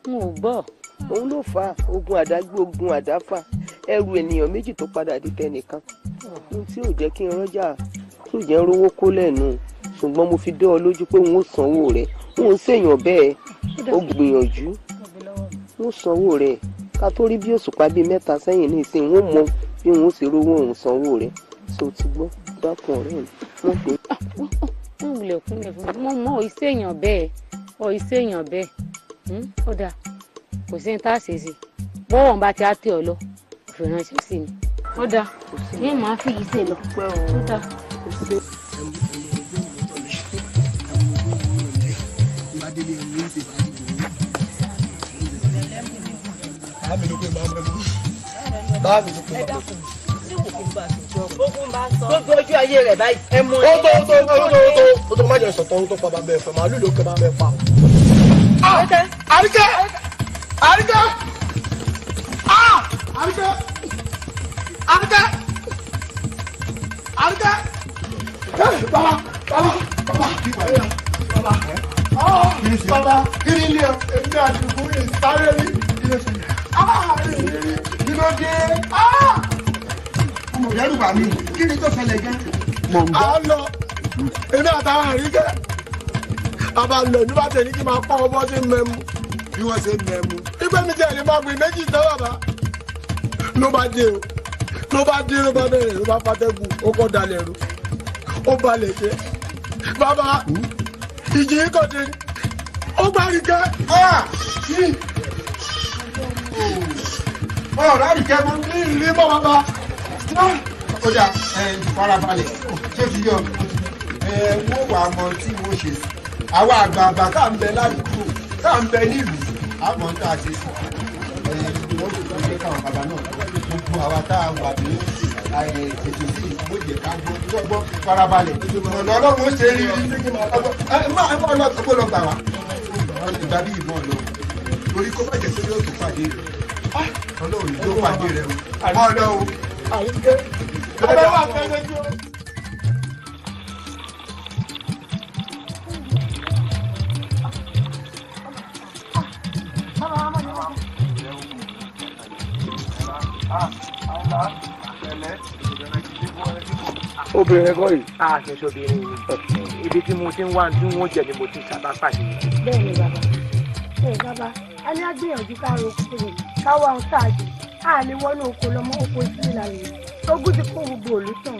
n ò gbọ́. Òun ló fa ogun àdágbé ogun àdáfà ẹrù ènìyàn méjì tó padà di tẹnìkan ohun tí ò jẹ́ kí n rọ́jà tí ò jẹ́ ń rówó kó lẹ́nu ṣùgbọ́n mo fi dé ọ lójú pé n ó sanwó rẹ̀ n ò ṣèyàn bẹ́ẹ̀ ó gbìyànjú n ó sanwó rẹ̀ ká tó rí bí òṣùpá bíi mẹ́ta sẹ́yìn ní ìsìn n ó mọ bí n ó ṣe rówó òun sanwó rẹ̀ ṣé o ti gbọ́ dákun ọ̀rẹ́ mi wọ́n pè é. Wọ́n wulẹ̀ kúnlẹ̀ fún mi mo mọ ìṣèyàn bẹ́ẹ̀ ọ ìṣèyàn bẹ́ẹ̀ ó dáa kò sí ní tá a ṣe sí bọ́wọ̀ ń bá ti á tẹ̀ ọ́ lọ òfin ránṣẹ́ sí mi. Ó dáa ní màá fi yìí ṣe lọ ó dáa. Gbogbo ojú ayé rẹ̀ báyìí ẹ mú. Ó tó ó tó ó tó ó tó má jẹ sọ̀tọ̀ ohun tó pa bàbá ẹ̀fẹ̀ màálù ló kẹ́ bàbá ẹ̀ pa. Àríkẹ́ Àríkẹ́ Àríkẹ́ Àríkẹ́ Àríkẹ́ bàbá bàbá bàbá bàbá bàbá kí ni ilé ẹ̀mí àdìgún ìsáré ní ilé ṣe kí ló dé ọmọ ìyẹ́rù bà mí kí ni tó ṣẹlẹ̀ gan. À ń lọ èmi àtàwọn Àríkẹ́ bàbá lọ ní bá tẹ̀lé kí n máa pọ́n ọmọ sí mẹ́mu bí wọ́n ṣe mẹ́mu. Ìgbẹ́ mi jẹ́ ẹ̀rí máa gbé méjì tán bàbá ló bá dé o ló bá dé ló bá bẹ̀rẹ̀ ló bá fatẹ́gùn ó kọ́ dalẹ̀ rú ó balẹ̀ jẹ́ bàbá Ìjì kò dé. Ó gbá Àríkẹ́. Ọ̀rọ̀ Àríkẹ́ mọ́. Ní ìlú mọ́ bàbá. Ó dà farabalẹ̀ tó ti yọ wọ́n wà mọ tí wọ́n ṣe sí. Àwa àgbààgbà tá à ń bẹ ládùúgbò tá à ń bẹ nílùú àmọ́ tá a ṣe sí. Wọ́n ti gbọ́ pé káwọn bàbá náà gbogbo àwa tá a wà ní ètò sí ìgbòjẹ̀ ká gbọ́ farabalẹ̀. Ọ̀nà ọlọ́run ó ṣe rí rí ẹ má lọ gbà wá. Ìgbà bí ìbọn lọ torí kó má jẹ́ pé yóò tún pàdé rẹ̀. Ọlọ́run yóò pàdé rẹ̀ o. Ọlọ́run. Àríkẹ́. Bàbá wà fẹ́ lójú. Obìnrin kọ́ yìí. A kì í ṣe obìnrin yìí. Ibi tí mo ti ń wá tí wọ́n jẹ ni mo ti sábà pàdé. Bẹ́ẹ̀ni bàbá, ẹ bàbá, a ní àgbìyànjú ká ro oko rẹ̀ ká wá ohun tá a jẹ. A lè wọnú oko lọ́mọ oko sílẹ̀ lálẹ́. Ogún ti kó gbogbo òlú tán.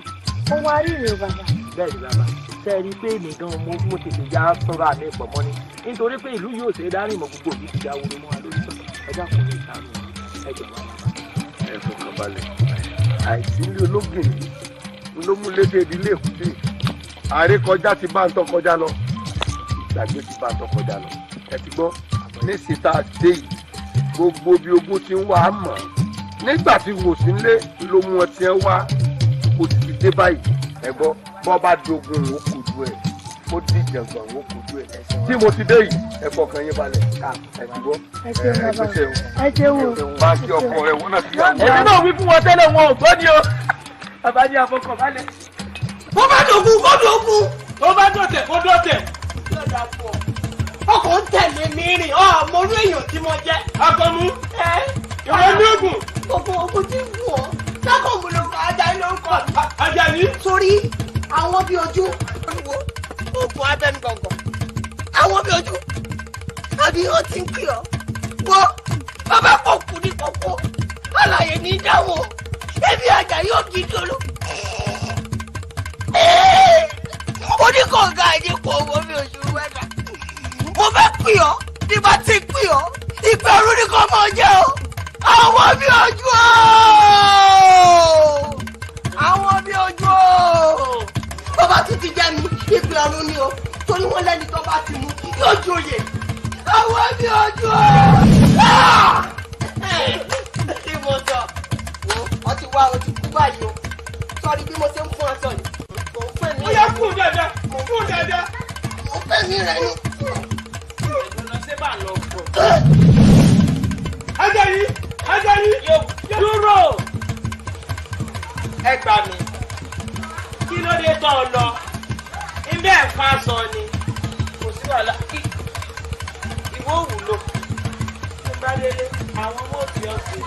Ó wá rí rè o bàbá. Bẹ́ẹ̀ni bàbá, ṣe é rí i pé èmi gan mo tètè já sọ́ra mi pọ̀ mọ́ ni. Nítorí pé ìlú yóò ṣe é dárìn mọ́ gbogbo òbí ti já wúro mọ́ wa lórí sọ̀tọ̀. Ẹ dákun ní ìsàmì ẹ jọ̀wọ́ bàbá. Ẹ fọkàn balẹ̀. Àìsí ilé ológun yìí ló mú lédè ìdílé èkúté. Àrékọjá ti bá ń tọ́ kọjá lọ. Ìgbàgbé ti bá ń tọ́ kọjá lọ. Ẹ ti gbọ́, níṣìí tá a dé yìí, gbogbo bí ogun ti ń wá a mọ̀. Nígbà tí wò sí nílé ló mú ọtí ẹ wá, kò sì ti dé báyìí. Ẹ gbọ́, bọ́ bá dogun òun kò ju ẹ̀, ó dìjàngbọ̀n òun kò ju ẹ̀. Tí mo ti dé yìí, ẹ fọkàn yín balẹ̀. Ẹ ti gbọ́, Ẹ ṣeun bàbá. Ẹ ṣeun o. Bá a kí ọkọ rẹ wọ́n náà ti yà wọ́n. Èmi náà wí fún wọn tẹ́lẹ̀ wọn ò gbọ́ ni o. Bàbá ní àfọkànbalẹ̀. Bó bá dogun kó dogun. Bó bá dọ̀tẹ̀ kó dọ̀tẹ̀. Ọkọ̀ ń tẹ̀lé mi rìn, ọmọ orú èèyàn tí mo jẹ́. Akọmu. Ìwọ ní ògùn. Gbogbo ogun tí ń wù ọ́. Sákòmù ló kọ Ajayi ló ń kọ. Ajayi. Sórí àwọn bí ojú. Oògùn abẹ́nu gbọ̀ngàn. Àwọn bí ojú. Àbí ó ti ń pè ọ́. Wo bàbá kò kú ní kókó. Àlàyé ní dáwọ́. Ẹbí Ajayi ò kí dolo. Oníkọ̀ọ̀gá ẹni kò wọ́n mi oṣù wẹ́dà. Mo fẹ́ pè ọ́ ní bá ti pè ọ́. Ìpè ọ̀run ní kò mọ̀ jẹ́ o. Àwọn bí ojú o. Àwọn bí ojú o. Bàbá tún ti jẹ́ mi, ìpè ọ̀run ni o. Torí wọ́n lẹ́ni tó bá ti mú yóò joyè. Àwọn bí ojú o. Kí mo sọ? Wo ọ ti wá o ti kú báyìí o. Sọrí bí mo ṣe ń fún aṣọ yìí. Mò ń fẹ́ mi. Ó yá kú dáadáa, kú dáadáa. Mo fẹ́ mi rẹ̀ ni. Ìgbọ̀nà ṣé bá lọ pọ̀. Ajayi! Ajayi! Dúró! Ẹ gbà mí. Kí ló dé tọ́ ọ lọ? Ibẹ̀ ẹ̀fọn aṣọ ni. Kò sí wàhálà. Ìwọ òwúlò. Mo bá délé, àwọn ọmọ òbí ọ̀sẹ̀.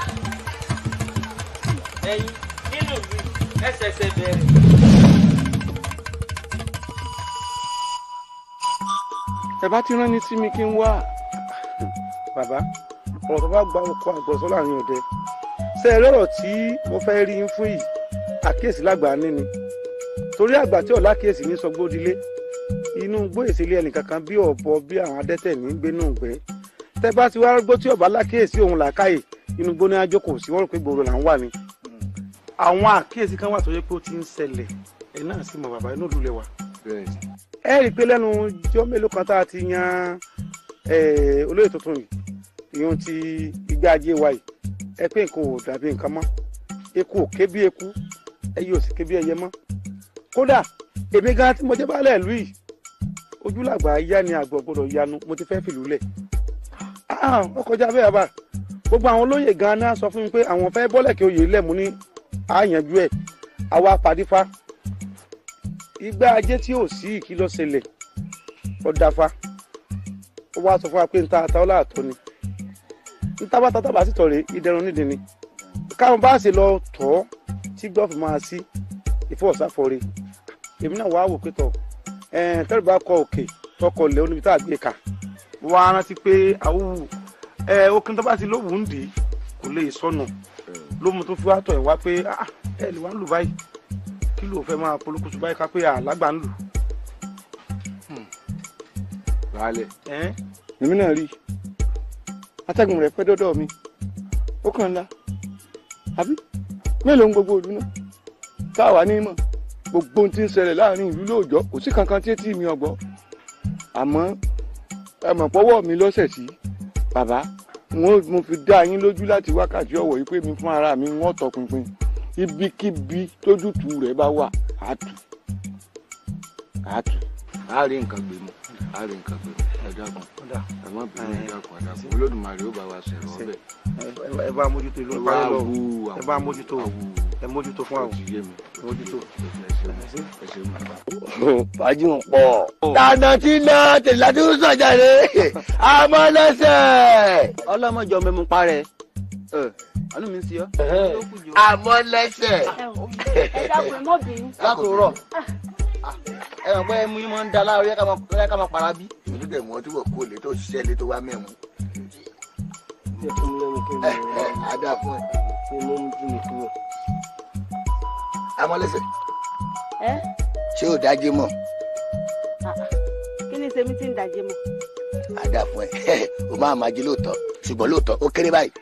Ẹyin nínú ìlú ẹ ṣẹ̀ṣẹ̀ bẹ̀rẹ̀. Ẹ bá ti rán ní sí mi kí n wá. Bàbá, ọ̀rọ̀ tó bá gba ọkọ̀ àgbọ̀sọ́ láàrin ọ̀dẹ. Ṣé ẹ lọ́rọ̀ tí mo fẹ́ rí yín fún yìí? Àkíyèsí lágbàá níní. Torí àgbà tí ọ̀la kíyèsí ní sọgbódilé. Inú igbó ìsílé ẹnìkankan bí ọ̀bọ bí àwọn adẹ́tẹ̀ ní gbénú ìgbẹ́. Tẹ́ bá ti wá gbó tí ọ̀bá lákíyèsí òun làákàyè, inú igbó ní ajókòó sí wọ́n rò pé gbòòrò là ń wà ni. Àwọn àkíyèsí kan wà tó yẹ pé ó ti ń ṣẹlẹ̀. Ẹ náà sì mọ̀ bàbá inú ìlú lẹ wà. Ẹ rí i pé lẹ́nu ọjọ́ mélòó kan tá a ti yan olóyè tuntun yìí, ìyún ti igbá ajé wa yìí, ẹ pé nǹkan ò dàbí nǹkan mọ́. Eku ò ké bí eku, ẹyẹ ò sì ké bí ẹyẹ mọ́. Kódà èmi gan tí mo jẹ́ baálẹ̀ ìlú yìí, ojúlàgbà yá ni àgbọ̀ gbọ́dọ̀ yanu, mo ti fẹ́ fìlú lẹ̀. Ó kọjá bẹ́ẹ̀ bá. Gbogbo àwọn olóyè gan náà sọ fún mi pé àwọn fẹ́ bọ́lẹ̀ kí oyè lẹ̀ mú ní àyànjú ẹ̀, àwa pàdífá. Igbá ajé tí ò sí ìkìlọ̀ ṣẹlẹ̀ ọ̀dàfà. Ó wá sọ fún wa pé níta àtàwọn àtọ́ ni. Níta bá tata bá sì tọ̀ rè ìdẹrùn nídìí ni. Káwọn bá ṣe lọ tọ́ tí gbọ́ọ̀fù máa sí ìfọ̀ọ́sáfọ̀re. Èmi náà wàá wò pé tọ̀ tẹ́lẹ̀ bá kọ òkè tọkọ lẹ̀ ó níbi tá a gbé ka. Wọ́n á rántí pé àwùwù okun tó bá ti lówùú ń dì í kò lè sọnù. Ló mú tó fi wá tọ̀ ẹ̀ wá pé ẹ lè wá ń lù báyìí. Kí ló fẹ́ máa polúkúsù báyìí ká pé àlágbà ń lù. Baálẹ̀ èmi náà rí atẹ́gùn rẹ̀ pẹ́ dọ́dọ̀ mi ó kàn ńlá àbí mélòó ń gbogbo ìlú náà táwa ní mọ̀ gbogbo ohun tí ń ṣẹlẹ̀ láàrin ìlú lóòjọ́ kò sí kankan tí etí mi ọgbọ́ àmọ́ ẹ mọ̀ pọ́wọ́ mi lọ́sẹ̀ sí bàbá mo fi dá yín lójú láti wákàtí ọ̀wọ̀ yìí pé mi fún ara mi wọ́n tọpinpin ibikíbi tójútùú rẹ̀ bá wà àtù àtù. A rí nǹkan gbé mu a rí nǹkan gbé mu ẹ dákun ẹ má bínú ẹ dákun ẹ dákun Olódùmarè ó bá wa sọ̀rọ̀ ọbẹ̀. Ẹ bá mójútó ìlú ń parí lọ ẹ bá mójútó ẹ mójútó fún àwọn mójútó. Fàájì ń pọ̀. Tànà tí lọ tèlá tí ń sàn jáde àmọ́ lẹ́sẹ̀. Ọlọ́mọjọ mẹ́mu parẹ́ àánú mi ń ṣe ọ́. Àmọ́ lẹ́sẹ̀. Ẹ dákun ẹ mọ́ bínú. Látòrọ̀ ẹ mọ̀ pé ẹmu yín máa ń da láàárọ̀ yẹ ká máa para bí. Ìlú dẹ̀ mọ́ tí wọ́n kó lè tó ṣiṣẹ́ lé tó wá mẹ́mu. Ẹ á dáa fún ẹ. Àmọ́ lẹ́sẹ̀. Ṣé o dájé mọ̀? Kí ni sèmi tí ń dájé mọ̀? Á dáa fún ẹ. O máa máa jí lóòótọ́ ṣùgbọ́n lóòótọ́ ó kéré báyìí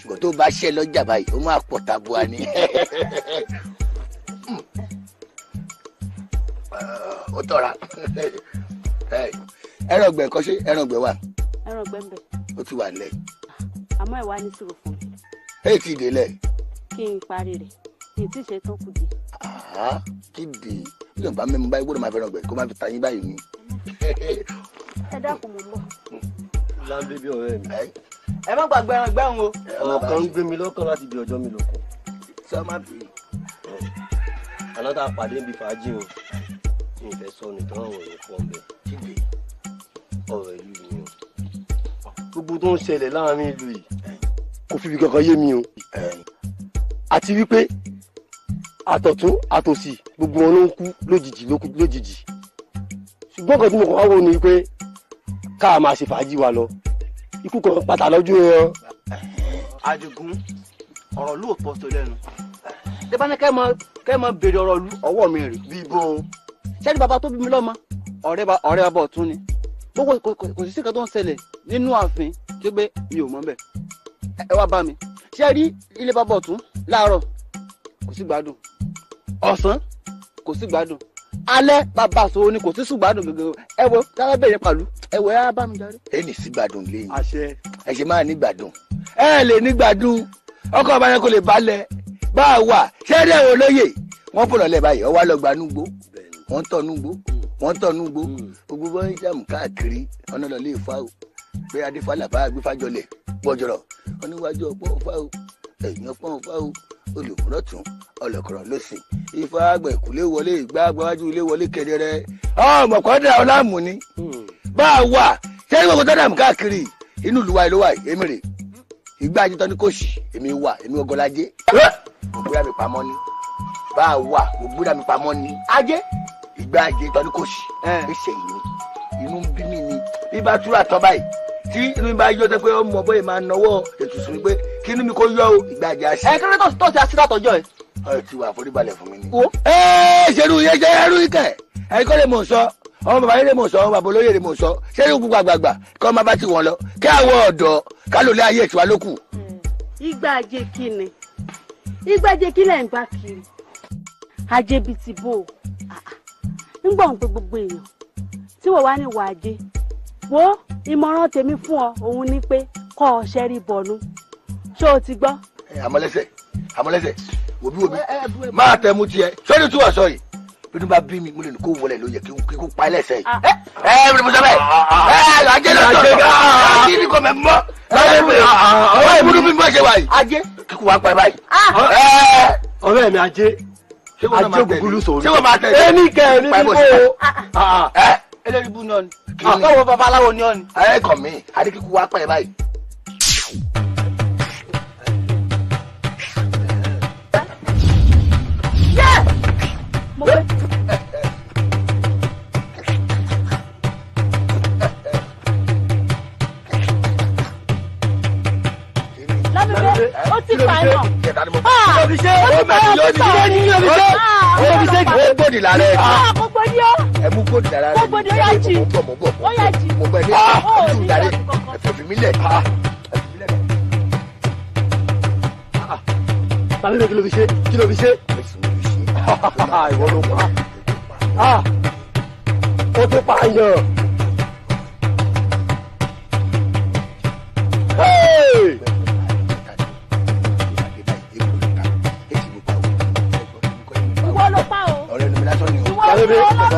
ṣùgbọ́n tó bá ṣẹ́ lọ́jà báyìí ó máa pọ̀ tabua ni. Ó tọ́ra ẹran ọgbẹ nǹkan ṣe ẹran ọgbẹ wà. Ẹran ọgbẹ ń bẹ. Ó ti wà nílẹ̀. Àmọ́ ẹ wá ní sùúrù fún mi. Èyí ti dé lẹ̀. Kí n parí rẹ̀ kí n tí ṣe tó kù dé. Kí dé bí wọn bá mẹ́mu báyìí gbọ́dọ̀ máa fẹ́ràn ọgbẹ kó má fi ta yín báyìí ni. Ẹ dákun mò ń bọ̀. Láńbé bí ọ̀rẹ́ mi. Ẹ má gbàgbé ẹran gbẹ́hùn o. Ọ̀rọ̀ kan ń gbé mi lọ́kàn láti bí ọjọ́ mi lò kàn. Sọ má bì í. Àná tá a pàdé níbi fàájì o mi fẹ́ sọ nìkan àwọn èèyàn pọ̀ ń bẹ̀. Ọ̀rọ̀ ìlú ni o. Gbogbo tó ń ṣẹlẹ̀ láàrin ìlú yìí kò fi ibi kankan yé mi o. Àti wípé àtọ̀tún àtòsì gbogbo wọn ló ń kú lójijì lójijì. Ṣùgbọ́n kan tí mo kàn wá wò ni pé ká máa ṣe fàájì wa lọ. Ikú kan pàtàkì lọ́jọ́ yẹn. Àdìgún ọ̀rọ̀ lóòótọ́ sọ lẹ́nu. Ṣé bá ní kẹ́ mọ béèrè ọ̀rọ̀ lu ọwọ́ mi rè. Bíbó. Ṣé ní bàbá tó bí mi lọ́mọ ọ̀rẹ́ bàbá ọ̀tún ni gbogbo kò sí nǹkan tó ń ṣẹlẹ̀ nínú ààfin tí ó gbé mi ò mọ̀ bẹ́ẹ̀. Ẹ wá bá mi. Ṣé rí ilé bàbá ọ̀tún láàárọ̀ kò sí gbádùn, ọ̀sán kò sí gbádùn, alẹ́ bàbá àṣọ ni kò sí sùn gbádùn gẹ́gẹ́. Ẹ wo dára bẹ̀rẹ̀ pàlú ẹ wo ẹ bá mi jáde. Ẹ ní sí gbádùn lẹ́yìn ẹ ṣe máa ní gbádùn ẹ lè ní gbádùn ọkọ ọba yẹn kò lè balẹ̀ bá a wà ṣé ẹ rí olóyè wọ́n fọ̀nà lẹ̀ báyìí ọwọ́ àlọ́gbà núgbó wọ́n tọ̀ núgbó wọ́n tọ̀ núgbó gbogbo bọ́ ń jàmù káàkiri ọ̀nà lọ lè fa o pé adéfálà bá agbéfájọlẹ̀ gbọ́jọ̀rọ̀ oníwájú ọpọ́ fa o ẹ̀yìn ọpọ́ fa o olùkúrọ̀tún ọlọ́kọ̀rọ̀ lọ́sìn ifá àgbẹ̀kúlé wọlé ìgbà àgbáwájú ilé wọlé kedere ọmọ kọ́dà ọlámù ni bá a wà ṣé gbogbo tó dàmú káàkiri inú ìlú wa ló wà èmi rè ìgbà àjẹtọ́ ní kò sí èmi wà èmi ọgọ́lájé ògbúra mi pamọ́ ni bá a wà ògbúra mi pamọ́ ni ajé ìgbà àjẹtọ́ ní kò sí ẹsẹ̀ yìí inú ń bí mi ni bí bá túra tán báyìí tí inú mi bá yọ tẹ pé ọmọ bóyá máa nọwọ́ ètùtù mi pé kí inú mi kó yọ o ìgbà àjẹ àṣẹ. Ẹ kí ló tó ti àṣírà tọjọ ẹ. Ọ ti wà àforíbalẹ̀ fún mi ni. Ẹ ṣerú yẹn ṣe ẹrú ikẹ ẹ̀yin kọ́ lè mọ̀ sọ ọmọ bàbá yẹn lè mọ̀ sọ ọmọ bàbá olóyè lè mọ̀ sọ ṣé irú gbogbo àgbààgbà kí wọ́n máa bá ti wọ́n lọ kí àwọn ọ̀dọ́ ká ló lé ayé ìtura lókù. Ìgbà ajé kí ni ìgbà ajé kí lẹ̀ ń bá kiri ajé bíi ti bò ó ń gbọ̀n pé gbogbo èèyàn tí wọ́n wá ní wà ajé wo ìmọ̀ràn tèmi fún ọ òun ni pé kọ́ ọ ṣẹ́rí bọ̀nú ṣé o ti gbọ́. Àmọ́lẹ́sẹ̀ àmọ́lẹ́sẹ̀ wòbí wòbí máa tẹ̀ mú tiẹ̀ sọ́ni tí wọ́n sọ yìí bí bá bí mi mo lè ní kó wọlé ló yẹ kí kó pa ẹlẹ́sẹ̀ yìí. Ẹ ẹ mo sọ bẹ́ẹ̀ ẹ ajé ló sọ̀rọ̀ kí ni kò mẹ́ mọ́ ọ̀rọ̀ ìbúdú bí mo ṣe wà yìí. Ajé kíkú wa pa ẹ báyìí. Ọ̀rẹ́ mi ajé ajé ògúngúlù sọ̀rọ̀ ṣé wọ́n máa tẹ̀lé èmi kẹ́ ní bíbó eléyìí bú náà ni àtọwọ́ babaláwo ni ọ ni. Ẹ kàn mí adé kíkú wa pa ẹ báyìí. Ó ti pààyàn. Ó gbòdì lára ẹ̀. Gbòdì o. Ẹ mú góòdù dára rẹ. Gbòdì ó yá jì. Mo bọ̀ mo bọ̀ Ó yá jì. mo bọ̀ ẹ ní Ó ní ẹ̀jú darí ìyọnu kankan. ẹ fi mí lẹ̀. Tàbí kí ló fi ṣe? Kí ló fi ṣe? Ìwọ ló pa. Ó ti pààyàn. Hey! Ìwọ ló pa o. Ọ̀rẹ́ nu mi lásán ni o. Ìwọ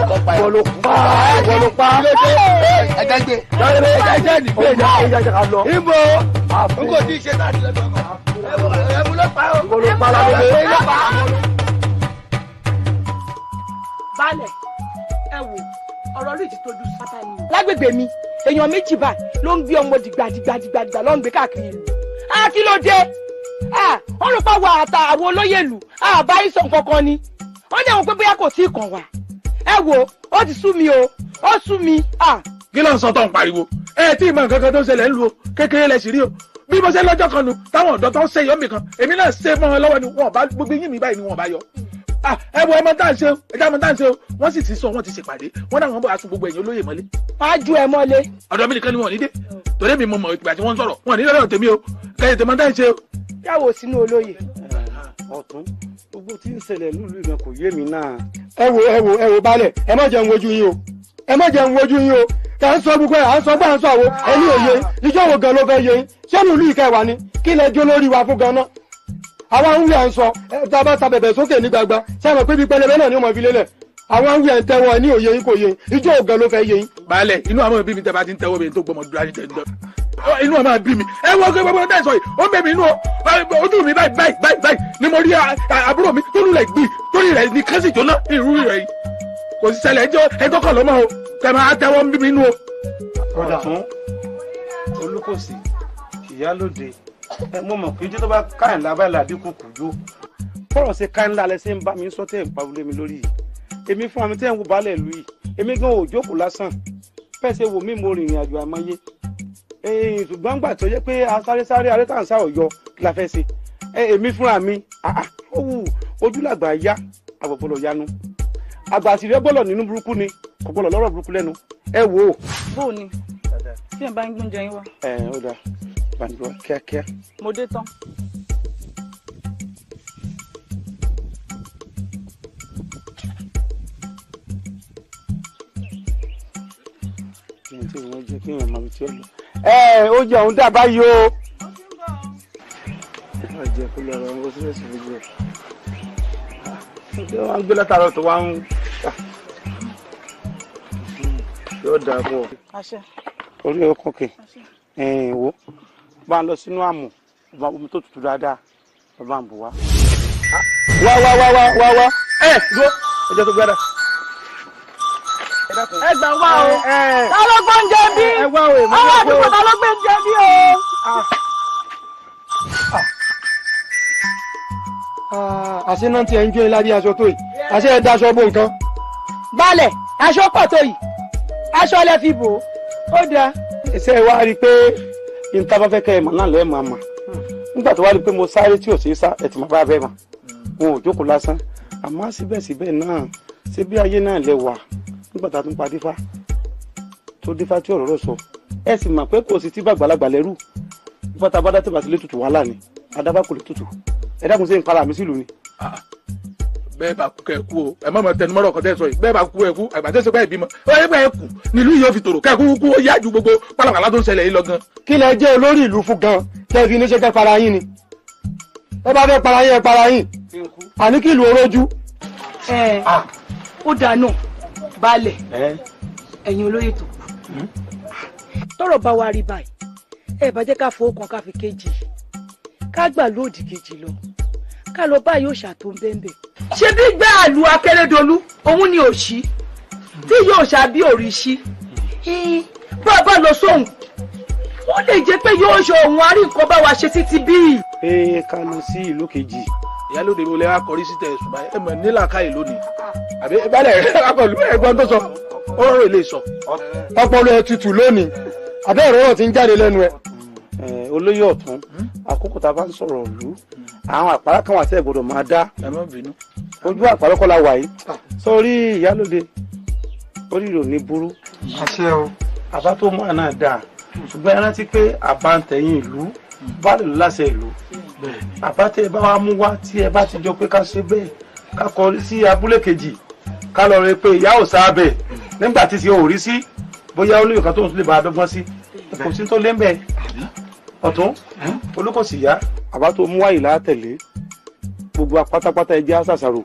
ló pa. Ìwọ ló pa. Ìwọ ló pa. Ẹja gbé. Ẹja jẹ́ ní gbé ẹja ẹja ká lọ. Ibo n kò tí ì ṣe tá a ti lọ sọ́kọ̀. Ẹmu ló pa o. Ìwọ ló pa lábẹ́. Ẹmu ló pa. Baálẹ̀, ẹ wò ọ̀rọ̀ rí ti tójú sátá ni o. Lágbègbè mi, èèyàn méjì báyìí ló ń gbé ọmọ dìgbàdìgbàdìgbà ló ń gbé káàkiri ìlú. Á kí ló dé? Wọ́n rò pa wà àtà àwọn olóyè ìlú, àbá ìsàn kankan ni. Wọ́n ní àwọn pé bóyá kò tí ì kàn wá. Ẹ wò ó ti sú mi o, ó sú mi. Kí ló ń sọ tó ń pariwo? Ẹ tí ì mọ nǹkan kan tó ń ṣẹlẹ̀ ń lu o, kékeré lẹ sì rí o. Bí mo ṣe lọ́jọ́ kan nu, táwọn ọ̀dọ́ tó ń ṣe yọ̀mì kan, èmi náà ṣe mọ́ wọn lọ́wọ́ ni wọn bá gbogbo yín mi báyìí ni wọn bá yọ. Ẹ wo ọmọ tá à ń ṣe o, ẹ já ọmọ tá à ń ṣe o, wọ́n sì ti sọ wọ́n ti ṣèpàdé, wọ́n náà wọ́n bọ̀ aṣọ gbogbo ẹ̀yìn olóyè mọ́lé. Wọ́n á ju ẹ mọ́lé. Ọ̀dọ̀ mi nìkan ni wọ́n ní dé, torí mi mo mọ̀ ìgbà tí wọ́n ń sọ̀rọ̀, wọ́n ní lọ́dọ̀ tèmi o, kẹ́yìn tèmi tá à ń ṣe o. Yàwó sínú olóyè. Ọ̀tún, gbogbo tí ń ṣẹlẹ̀ nílùú ìgbà kò yé mi náà. Ẹ wo ẹ wo ẹ wo baálẹ̀, ẹ má jẹun wojú yín o, ẹ má jẹun wojú yín o. Kà ń sọ gbogbo ẹ, à ń sọ gbà ń sọ àwo, ẹ ní òye, ìjọ wo gan ló fẹ́ yé yín? Ṣé ní ìlú ìkẹwàá ni? Kí lẹ jó lórí wa fún gan náà? Àwa ń wí à ń sọ, tá a bá sa bẹ̀bẹ̀ sókè ní gbangba, ṣé àwọn pé bí pẹlẹbẹ náà ni ó mọ fi lélẹ̀? Àwa ń wí à ń tẹ́wọ́ ẹ ní òye yín kò yé yín, ìjọ wo gan ló fẹ́ yé yín? Baálẹ̀, inú àwọn òbí mi tẹ́ bá ti ń tẹ́wọ́ mi tó gbọmọ dúró ayé tẹ́ ń dọ́. Inú ọmọ bí mi, ẹ wọ́n gbé gbogbo tẹ́ sọ yìí, ó ń bẹ̀ mí inú o, ojú mi báyìí báyìí báyìí báyìí ni mo rí àbúrò mi tó lulẹ̀ gbì torí rẹ̀ ní kẹ́sì jóná irú rẹ̀ yìí. Kò sí ṣẹlẹ̀ ẹjọ́ ẹjọ́ kọ̀ lọ́mọ o, kẹ́ máa tẹ́wọ́ ń bí mi inú o. Ọ̀tún, Olúkòsì, Ìyálóde, ẹ mo mọ̀ pé ijó tó bá káyìn lábẹ́ làdínkù kù jó. Bọ́rọ̀ ṣe káyìn lálẹ́ ṣe ń bá mi sọ tẹ́ ń pariwo lé mi lórí yìí. Èmi fúnra mi tẹ́ ń wo baálẹ̀ ìlú yìí, èmi gan ò jókòó lásán. Bẹ́ẹ̀ ṣe wò mí mo rìnrìn àjò àìmọye. Ṣùgbọ́n gbà tó jẹ́ pé a sáré sáré aré tá à ń sá ọ̀yọ́ kí la fẹ́ ṣe. Èmi fúnra mi, ó wù ojúlàgbà yá, àgbọ̀gbọ̀lọ̀ yanu. Àgbà àṣírí gbọ́lọ̀ nínú burúkú ni, kò gbọ́lọ̀ lọ́rọ̀ burúkú lẹ́nu. Ẹ wò ó. Bó o ní? Tí ẹ bá ń gbóúnjẹ yín wá. Ẹ ó dáa, bàǹdùwà kíákíá. Mo dé tán. Kí n tí wọ́n jẹ́ kí èèyàn máa fi tí ó lọ. Ẹ ó jẹ òun dà báyìí o. Ó jẹ kó lọ rọ ọmọ sílẹ̀ sí gbogbo ẹ̀. Ṣé wọ́n á gbé látàárọ̀ tó wá ń yóò dáa fún ọ. Àṣẹ. Orí ọkàn kè ẹ̀ẹ́n wo bá ń lọ sínú àmù omi tó tutù dáadáa bá ń bù wá. Wá wá wá wá wá wá. Ẹ dúró, ẹ jẹ́ tó gbára. Ẹ gbà wá o. Ta ló gbé oúnjẹ bí? Àwọn àdúgbò ta ló gbé oúnjẹ bí o? Àṣé náà ti ẹ̀ ń jó ilá bí aṣọ tó yìí, àṣé ẹ daṣọ bò nǹkan. Baálẹ̀, aṣọ pọ̀ tó yìí, aṣọ lẹ fi bò ó. Ó dáa. Ṣé ẹ wá rí i pé níta bá fẹ́ kẹ́ ẹ mọ̀ náà lẹ́ẹ̀ máa mà? Nígbà tó wá rí i pé mo sáré tí ò ṣeé sá, ẹ̀ tì máa bá bẹ́ẹ̀ mà. Wọn ò jókòó lásán. Àmọ́ síbẹ̀síbẹ̀ náà, ṣé bí ayé náà lẹ wà nígbà tá a tún pa dífá tó dífá tí ọ̀rọ̀ rọ̀ sọ. Ẹ sì mọ̀ pé kò sí tí bàgbàlagbà lẹ́rù. Nígbà tá a bá dá tìbà sílé tutù wàhálà ni, adábá kò lè tutù. Ẹ dákun ṣé ń para mi sílùú ni. Bẹ́ẹ̀ bá kú kẹ́ kú o, ẹ má ma tẹnumọ́rọ̀ kan tẹ́ sọ yìí, bẹ́ẹ̀ bá kú ẹ kú, àgbà tẹ́sẹ̀ bẹ́ẹ̀ bímọ, ẹ bẹ́ẹ̀ kú nílùú yìí ó fi tòrò kẹ́ kú kú ó yá ju gbogbo pálapàla tó ń ṣẹlẹ̀ yìí lọ gan. Kí lẹ jẹ́ olórí ìlú fún gan, tẹ́ fi ní ṣe kẹ́ para yín ni. Ẹ bá fẹ́ para yín ẹ para yín, àní kí ìlú orójú. Ẹ ó dáná baálẹ̀, ẹ̀yin olóyè tó kù. Tọ́rọ̀ bá wa rí báyìí, ẹ bá jẹ́ ká fowó kan ká fi kejì, ká gbà lóòdì kejì lọ, ká lọ báyìí òòṣà tó ń bẹ́ńbẹ́. Ṣé bí gbàlú Akérèdọ́lù òun ni òṣì tí yóò ṣàbí òrìṣì bá a bá lọ sóhun ó lè jẹ́ pé yóò ṣe òun àrí nǹkan bá wa ṣe títí bíi. Pé ká lọ sí ìlú kejì. Ìyálóde wo lẹ wá kọrí sí tẹ ẹsùn báyìí, ẹ mọ̀ nílàákàyè lónìí. Àbí balẹ̀ rẹ̀ akọ̀lù ẹ̀gbọ́n tó sọ, ó rọrùn ilé sọ. Ọpọlọ ẹ tutù lónìí, àbẹ́ ẹ̀rọ náà ti ń jáde lẹ́nu ẹ. Olóyè Ọ̀tún, àkókò tá a bá ń sọ̀rọ̀ ìlú, àwọn àpárá kan wà tí ẹ gbọ́dọ̀ máa dá. Ẹ má bínú. Ojú àpárá kọ́ la wà yìí. Sórí Ìyálóde, Orí rò ní burú. Àṣẹ o. Àbá tó mú àná dáa, ṣùgbọ́n ẹ rántí pé àbá ń tẹ̀yìn ìlú bá lè lọ láṣẹ ìlú. Àbá tẹ ẹ bá wa mú wá tí ẹ bá ti jọ pé ká ṣe bẹ́ẹ̀, ká kọrí sí abúlé kejì, ká lọ rí pé ìyá ò sáábẹ̀ nígbà tí ti ò rí sí, bóyá olóyè kan tó ń lè bá a dọ́gbọ́n sí, kò sí tó lé ń bẹ̀. Ọ̀tún Olúkòsì yá, àbá tó mú wáyé látẹ̀lé gbogbo apátápátá ẹ jẹ́ àṣàṣàrò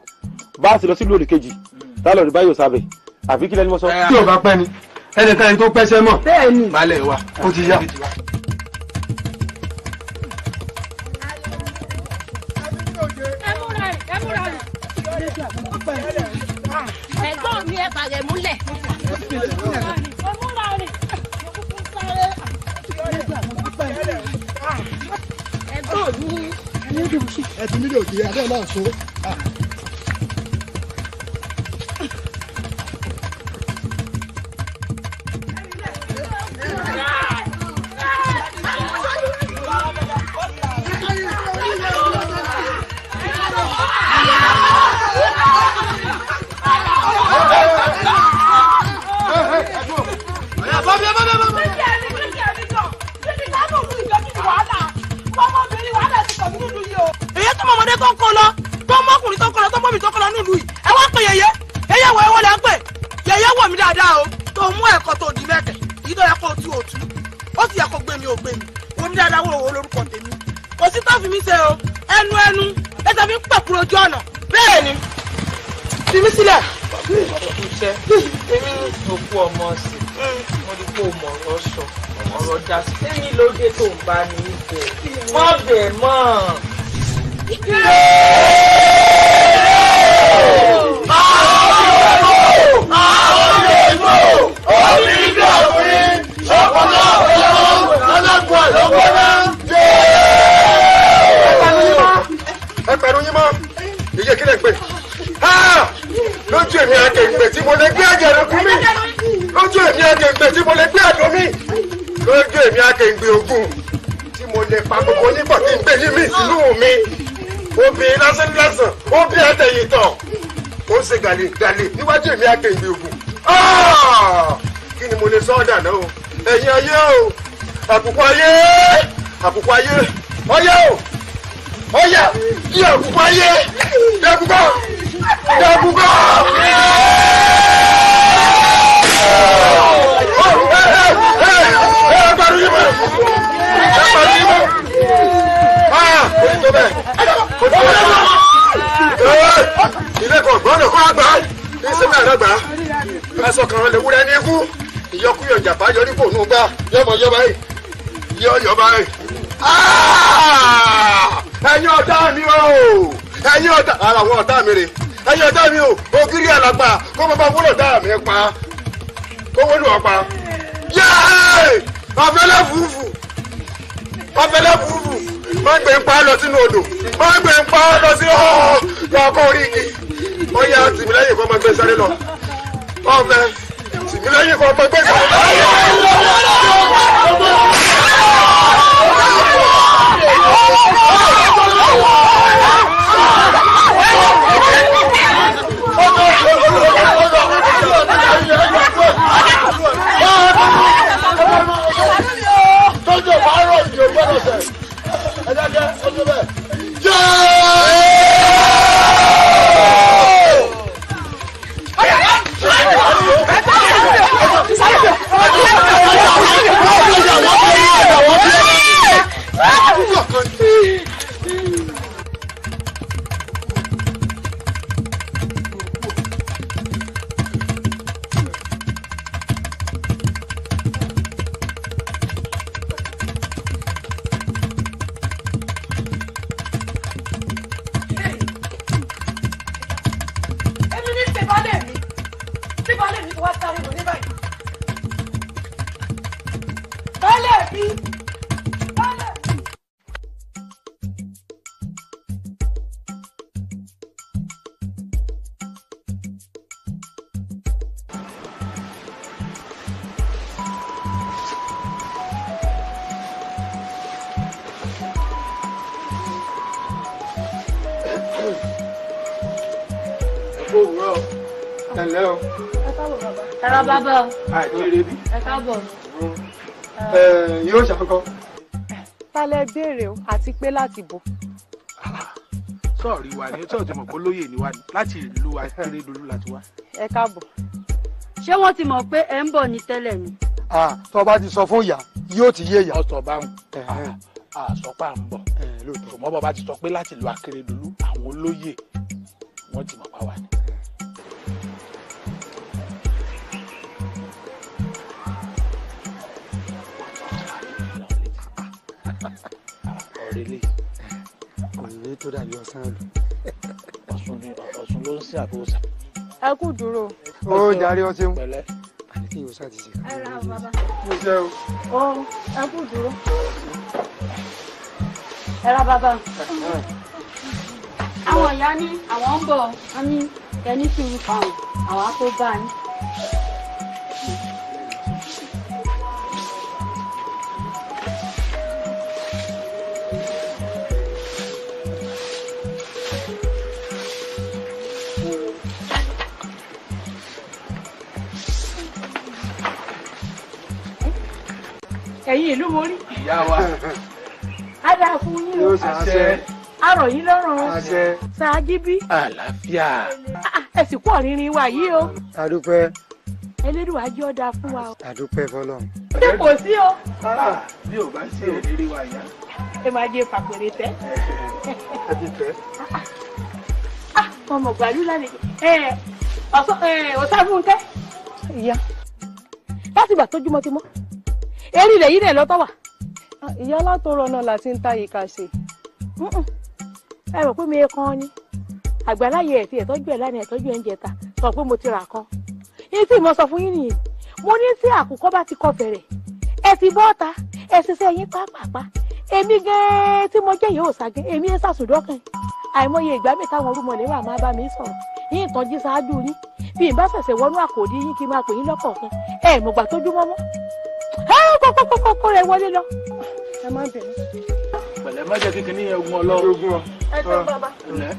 bá a ti lọ sílùú òdì kejì tá a lọ rí báyò sábẹ̀ àbí kílẹ̀ ni mo sọ. Tí ò bá pẹ́ ni ẹnìkan ẹni tó pẹ́sẹ́ mọ̀. Bẹ́ẹ̀ni. Balẹ̀ wa ó ti yá. Ẹ̀gbọ́n mi ẹ bàrẹ̀ múlẹ̀. Ẹ̀gbọ́n mi. Ẹ ti mílíọ̀nù òjì adé náà so. Èyí tó mọ̀mọ́dé tó ń kó lọ, tó mọ́kùnrin tó ń kó lọ, tó mọ́bìnrin tó ń kó lọ nílùú yìí, ẹ wá pè yẹyẹ yẹyẹ wọ ẹwọ́ lẹ́ ń pè yẹyẹ wọ̀ mí dáadáa o, tó mú ẹ̀kọ́ tó di mẹ́kẹ̀ yìí tó yẹ kó tú òtú, ó sì yẹ kó gbé mi ò gbé mi, wọ mí dáadáa wò ó lórúkọ tèmi, kò sí tó fi mí ṣe o, ẹnu ẹnu ẹsẹ̀ fi ń pẹ̀kúrò ojú ọ̀nà, bẹ́ẹ̀ ni fi mí sílẹ̀. Iṣẹ́ èmi ní òkú ọmọ sí, mo rí kó mọ̀ ọ̀rọ̀ sọ, ọ̀rọ̀ dá sí, sẹ́yìn lóde tó ń bá mi bẹ̀ mọ́ bẹ̀ mọ́. Ẹ pẹ̀lú yín mọ́, iye kílẹ̀ pé lójú èmi àgẹ̀ǹgbẹ̀ tí mo lè gbé àjẹ̀rẹ̀kú mi, lójú èmi àgẹ̀ǹgbẹ̀ tí mo lè gbé àdó mi, lójú èmi àgẹ̀ǹgbẹ̀ ògùn tí mo lè pa gbogbo yín pọ̀ kí n gbé yín mì sínú mi. Obìnrin lásán lásán, obìnrin àtẹ̀yìntàn, ó ń ṣe gàlè gàlè níwájú èmi àgẹ̀ǹgbẹ̀ ògùn. Kí ni mo lè sọ ọ́ dàná o? Ẹ̀yin ayé o, àkùkọ ayé, àkùkọ ayé, ọyá o, ọyá, kí àkùkọ ayé, dàkùkọ, dàkùkọ. Ẹ pariwo yín mọ́, ẹ pariwo yín mọ́. Kò ní tó bẹ́ẹ̀, kò ní tó bẹ́ẹ̀. Ilé kan gbọ́dọ̀ kọ́ àgbà, ìsinmi àdàgbà, aṣọ kan lè wúrẹ́ ní ikú, ìyọkúyọ̀ jàpá yọrí kò nù gbà, yọmọ yọ báyìí, yọ yọ báyìí. Ẹ̀yin ọ̀tá mi o, ẹ̀yin ọ̀tá, ara àwọn ọ̀tá mi rè, ẹ̀yin ọ̀tá mi o, ògiri àlàgbà, kó bàbá wúlò dá mi pa, kó wúlò ọ̀pá. Yéé! Ọ̀fẹ́lẹ́ fùfù, ọ̀fẹ́lẹ́ fùfù, má gbé ń pa lọ sínú odò, má gbé ń pa lọ sí ọ̀ọ́ lọ́kọ́ orí igi. Ó yá tìmílẹ́yìn kó máa gbé sáré lọ. Ọ̀fẹ́ tìmílẹ́yìn kó máa gbé sáré lọ. Tọ́jú ọ̀bá rọ̀ ìjọ gbọ́dọ̀ sẹ̀. Ẹ dákẹ́, ó tó bẹ́ẹ̀. Èmi ní ṣe baálé mi, ṣe baálé mi tó wá sáré wọlé báyìí. Baálé mi, baálé mi. Ẹ kú òwúrọ̀, ẹ ǹlẹ́ o. Ẹ ra bàbá o. Àìjíire bí. Ẹ káàbọ̀. Yóò ṣàkókò. Tálẹ̀ béèrè o àti pé láti bò. Sọ́ọ̀rì wa ni sọ́ọ̀tì mọ̀ pé olóyè ni wa ni láti ìlú Akérédolú láti wá. Ẹ káàbọ̀. Ṣé wọ́n ti mọ̀ pé ẹ ń bọ̀ ní tẹ́lẹ̀ ni? Tó bá ti sọ fún ìyá yóò ti yé ìyá. Ọ̀sọ̀ bá ń àsọpá ń bọ̀ ṣùgbọ́n bàbá ti sọ pé láti ìlú Akérédolú àwọn olóyè wọ́n ti mọ̀ pa wá ni. Ọ̀rẹ́lẹ̀ ọ̀rẹ́lẹ̀ tó dàbí ọ̀sán lù. Ọ̀ṣun ló ń sin àbúrò. Ẹ kú dúró. Ó jàre ọ ṣeun. Pẹ̀lẹ́. Àní kí yóò ṣáà ti ṣe. Ẹ ra o bàbá. Mo ṣe o. Ó ẹ kú dúró. Ẹ ra bàbá. Àwọn ìyá ní àwọn ń bọ̀ wọ́n ní ẹni sùúrù fáwọn àwọn á tó bá yín. Ẹ̀yin ìlú mo rí. Ìyá wa. Á dáa fún yín o. Àṣẹ. Á rọ̀ yín lọ́rùn o. Àṣẹ. Ṣáájú bí. Àlàáfíà. Ẹ sì kú ọ̀rìnrìn wa yìí o. Àdúpẹ́. Elédùà jẹ́ ó dáa fún wa o. Àdúpẹ́ fọlọ́run. Ṣé kò sí o? Bí o bá sí ìrírí wa ìyá. Ẹ máa jẹ pàpèrè tẹ́. Ẹ ti tẹ́. Ọmọ gbàlú lálejò. Ọ̀sáfúnkẹ́. Ìyá. Láti ìgbà tójúmọ́ ti mọ́. Eré ilẹ̀ yìí náà lọ́tọ̀ wà. Ìyá látọrọ náà láti ń ta ìka ṣe. Ẹ rò pé mi kan ni àgbàláyé ẹ̀ tí ẹ̀tọ́jú ẹ̀ lánàá ẹ̀tọ́jú ẹ̀ ń jẹta sọ pé mo ti rà kan. Yín tí mo sọ fún yín nìyí, mo ní tí àkùkọ bá ti kọ fẹ̀rẹ̀ ẹ ti bọ́ ọ̀ta ẹ ṣiṣẹ́ yín pápápá. Èmi gan-an tí mo jẹ́ yìí ò ṣàgẹ́ èmi ẹ ṣàṣùdọ́kàn. Àìmọye ìgbà mi táwọn orúmọlẹ̀ wà máa bá mi sọ̀rọ̀ yín ìtọ́jú ṣáájú yín bí n bá ṣẹ̀ṣẹ̀ wọnú àkòdí yín kí n máa pè yín lọ́kọ̀ọ̀kan ẹ̀ mọ̀gbà tójú mọ́mọ́ kókókókó rẹ wọlé lọ. Ẹ má bẹ̀rẹ̀. Pẹ̀lẹ́ má jẹ́ kíkiní yẹn ogun ọlọ. Ogun ọ. Ẹ ṣeun bàbá. Pẹ̀lẹ́.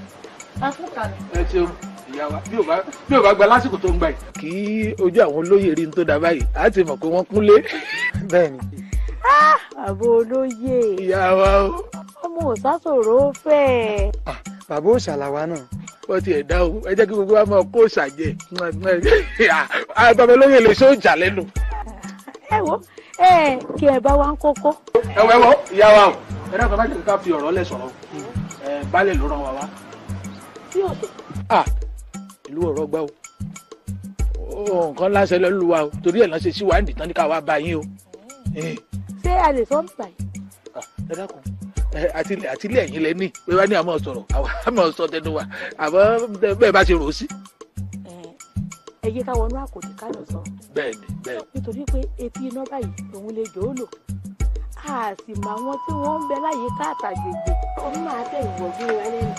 A fún kàlẹ̀. Ẹ ṣeun ìyá wa bí ò bá gba lásìkò tó ń gbà yìí. Kí ojú àwọn olóyè rí n tó dá báyìí á ti mọ̀ pé wọ́n kúnlé. Bẹ́ẹ̀ni. Bàbá olóyè. Ìyá wa o. Ọmọ òsásòro fẹ́. Bàbá òṣàlàwà náà. Wọ́n ti ẹ̀ dá o ẹ jẹ́ kí gbogbo wa máa kó ṣàjẹ́ bàbá olóyè lè ṣó jà lẹ́nu. Ẹ wo ẹ kí ẹ bá wa ń kókó. Ẹ wọ ìyá wa o ẹ dákun má jẹ́ ká fi ọ̀rọ̀ lẹ̀ sọ̀rọ̀ ẹ baálé ló rán wa wá. Ìlú ọ̀rọ̀ gbá o nǹkan láṣẹ lọ́lù wa o torí ẹ̀ lọ́n ṣe sí wa ń dìtán ní ká wá bá yín o. Ṣé a lè sọ ń bà yìí? Ẹ dákun àtìlẹ̀ ẹ̀yìn lẹ ní pé wá ní àmọ́ sọ̀rọ̀ àwọn àmọ́ sọ tẹnu wa àmọ́ bẹ́ẹ̀ bá ṣe rò ó sí. Ẹ yé ká wọnú àkòdì ká lọ sọ. Bẹ́ẹ̀ni bẹ́ẹ̀ni. Nítorí pé etí iná báyìí òun lè jò ó lò a sì mọ àwọn tí wọ́n ń bẹ láyé káàtàgbègbè ó máa tẹ ìwọ̀gbìn wa lẹ́nu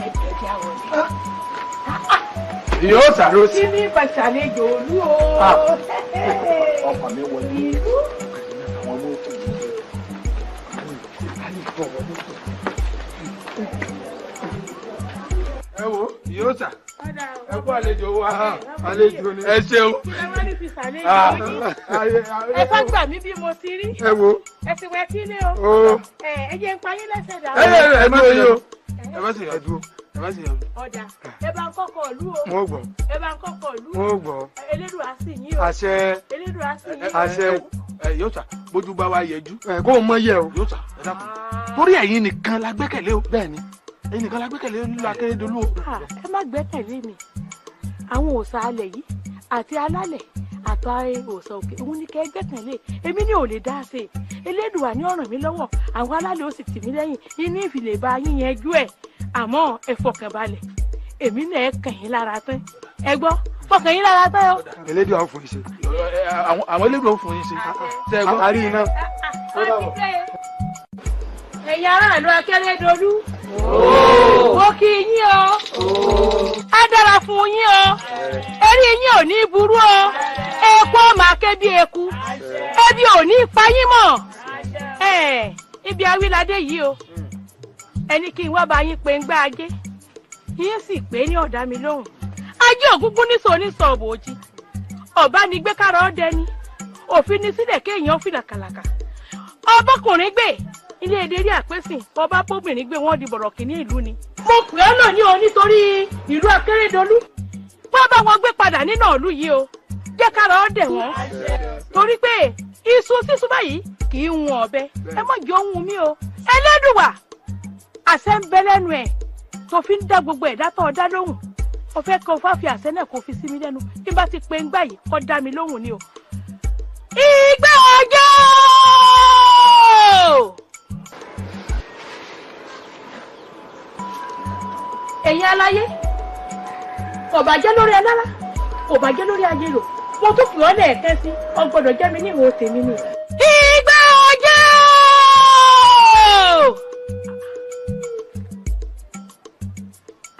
ẹ jẹ́ àwọn ọ̀dọ́. Yóò ṣàròsí. Kí ní ìpàṣàlejò olú o. Ọkàn mi wọlé àwọn ọmọ òkú mi. Ẹ wo yóò ṣà ẹ kú àlejò wa àlejò ni ẹ ṣeun. Ẹ wá ní fi ṣàlejò yín. Ẹ fẹ́ gbà mí bí mo ti rí. Ẹ wo. Ẹ ti wẹ kílé o. Ẹ jẹ́ ń pa yín lẹ́sẹ̀ dà. Ẹ ẹ má ṣe yọ ẹ má ṣe yọ ẹ má ṣe yọ. Ọ̀dà ẹ bá ń kọ́kọ́ ìlú o. Mo gbọ́. Ẹ bá ń kọ́kọ́ ìlú. Mo gbọ́. Elédùà sì yín o. Àṣẹ. Elédùà sì yín o. Àṣẹ. Ẹ yóò ṣà bójú bá wa yẹjú. Ẹ kó o mọ yẹ o. Yóò ṣà ẹ dákun torí ẹ̀yin nìkan la gbẹ́kẹ̀lé o. Bẹ́ẹ̀ni. Ẹ̀yin nìkan la gbẹ́kẹ̀lé nílùú Akérédolú o. Ẹ má gbẹ́kẹ̀lé mi àwọn òòṣà alẹ̀ yìí àti alálẹ̀ àtàrí òòṣà òkè òun ní kẹ́ gbẹ́kẹ̀lé èmi ní ò lè dá sí i Elédùà ní ó ràn mí lọ́wọ́ àwọn alálẹ̀ ó sì tì mí lẹ́yìn inú ìfìlè bá yín yanjú ẹ̀ àmọ́ ẹ fọkàn balẹ̀ èmi náà ẹ kàn yín lára tán ẹ gbọ́ fọkàn yín lára tán o. Elédùà ó fún yín ṣe. Àwọn Elédùà ó fún yín ṣe. Àárí iná. Ẹ̀yin aráàlú Akérédolú mo kí yín o á dára fún yín o eré yín ò ní burú o eku ó máa ké bí eku ebi ò ní pa yín mọ́ ibi awíládé yìí o ẹni kí n wá bá yín pé ń gbá ajé yín sì pé ní ọ̀dà mi lóhùn ajé ògúngún níṣó oníṣọ òbòjì Ọba ni gbé kára ọdẹ ni òfin ní sílẹ̀ kéèyàn fi làkàlàkà. Ọbọkùnrin gbé ilé èdè rí àpèsìn, ọba bóbìnrin gbé wọn di bọ̀rọ̀ kìíní ìlú ni. Mo pè ọ́ lò ní o nítorí ìlú Akérédolú. Wọ́n bá wọn gbé padà nínú ìlú yìí o, jẹ́ kára ọdẹ wọn. Torí pé iṣu sísun báyìí kì í hun ọ̀bẹ, ẹ mọ̀ jẹ́ ohun mi o. Ẹlẹ́dùwà àṣẹ ń bẹ lẹ́nu ẹ̀ tó fi ń dá gbogbo ẹ̀dá tó ọ̀dá lóhùn. Ó fẹ́ kó fá fi àṣẹ náà kó fi sí mi lẹ́nu, bí bá ti pe ń gbà yìí kó dá mi lóhùn ni o. Ìgbà ọjọ́! Ẹ̀yin aláyé, kò bá jẹ́ lórí alára, kò bá jẹ́ lórí ajérò, mo tún fi ọ́ lẹ́ẹ̀kẹ́ sí, o gbọ́dọ̀ jẹ́ mi ní ìwò tèmi ni. Ìgbà ọjọ́!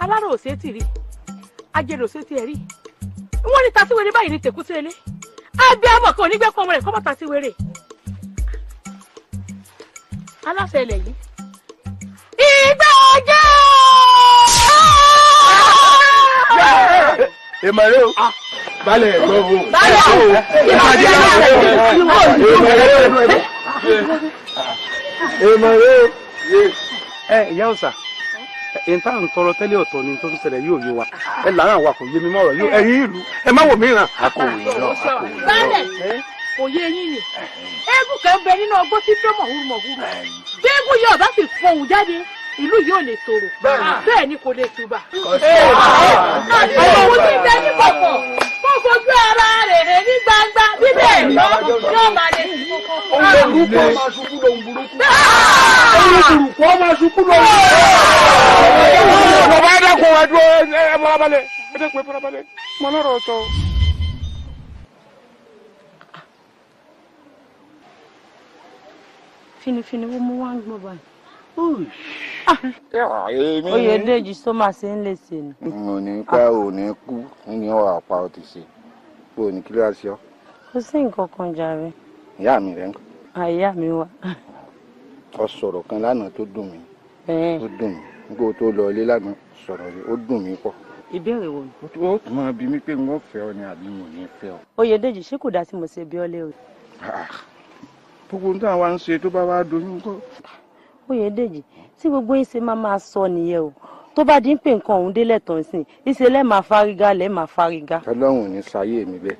Alárò ò ṣe é tì rí, ajérò ò ṣe é tì rí. Wọ́n ní tasíwèrè báyìí ní tèkúté ilé. Abiyamọ kan onígbẹ́kọ̀ ọmọ rẹ̀ kọ́ bàtà sí wèrè. Aláṣẹ ilẹ̀ yìí. Ìgbà ọjọ́! Èmọ̀rẹ́ o. Balẹ̀ ẹ̀gbọ́n o. Balẹ̀ o. Èmọ̀rẹ́ o. Ẹ ìyá ọ̀sà, ẹ̀ń tá à ń tọrọ tẹ́lẹ̀ ọ̀tọ̀ ni tó ń ṣẹlẹ̀ yóò yé wa. Ẹ làárọ̀ àwa kò yé mi mọ́ ọ̀rọ̀ yóò ẹ̀yin ìlú ẹ má wò mí ràn. A kò wí náà, a kò wí náà. Balẹ̀ kò yé yín ni. Eégún kan bẹ nínú ọgbọ́n tí dán mọ̀húrú. Bí eégún yóò bá sì fọhùn jáde, ìlú yóò lè tòrò. Bẹ́ẹ̀ ni kò lè tùbà. Òun ti bẹ ní kọ̀kọ̀. Kó fojú ara rẹ̀ rẹ̀ ní gbangba. Bí bẹ́ẹ̀ lọ, yóò máa lè sí kókó. Òun burúkú ọmọ aṣubú lòun burúkú. Òun burúkú ọmọ aṣubú lòun burúkú. Bàbá ẹ dákun ẹ dúró ẹ farabalẹ̀ ẹ dẹ́kun ẹ farabalẹ̀ mọ lọ́rọ̀ sọ. Finifini wo mo wá ń gbọ́ báyìí. Oyèdèjì sọ máa ṣe ń lè ṣe ni. Mo ní pẹ́ ò ní kú ní ọ̀rọ̀ àpá ò ti ṣe pé ò ní kí ló wá sí ọ. Kò sí nǹkan kan jàre. Ìyá mi rẹ̀ ń kọ́. Àìyá mi wà. Ọ sọ̀rọ̀ kan lánàá tó dùn mí. Tó dùn mí nígbà tó lọ ilé lánàá sọ̀rọ̀ rẹ̀ ó dùn mí pọ̀. Ìbéèrè wo ni. Ó máa bi mí pé n ó fẹ́ ọ ni àbí mo ní fẹ́ ọ. Oyèdèjì ṣé kò dá tí mo ṣe bí ọ léèrè. Gbogbo ohun tí àwa ń ṣe tó bá wá doyún kọ́. Oyèdèjì tí gbogbo yín ṣe máa sọ nìyẹn o, tó bá dín pé nǹkan ọ̀hún délẹ̀ tán sìn ìṣe lẹ́ẹ̀ máa fárígá lẹ́ẹ̀ máa fárígá. Ọlọ́run ò ní ṣayé mi bẹ́ẹ̀,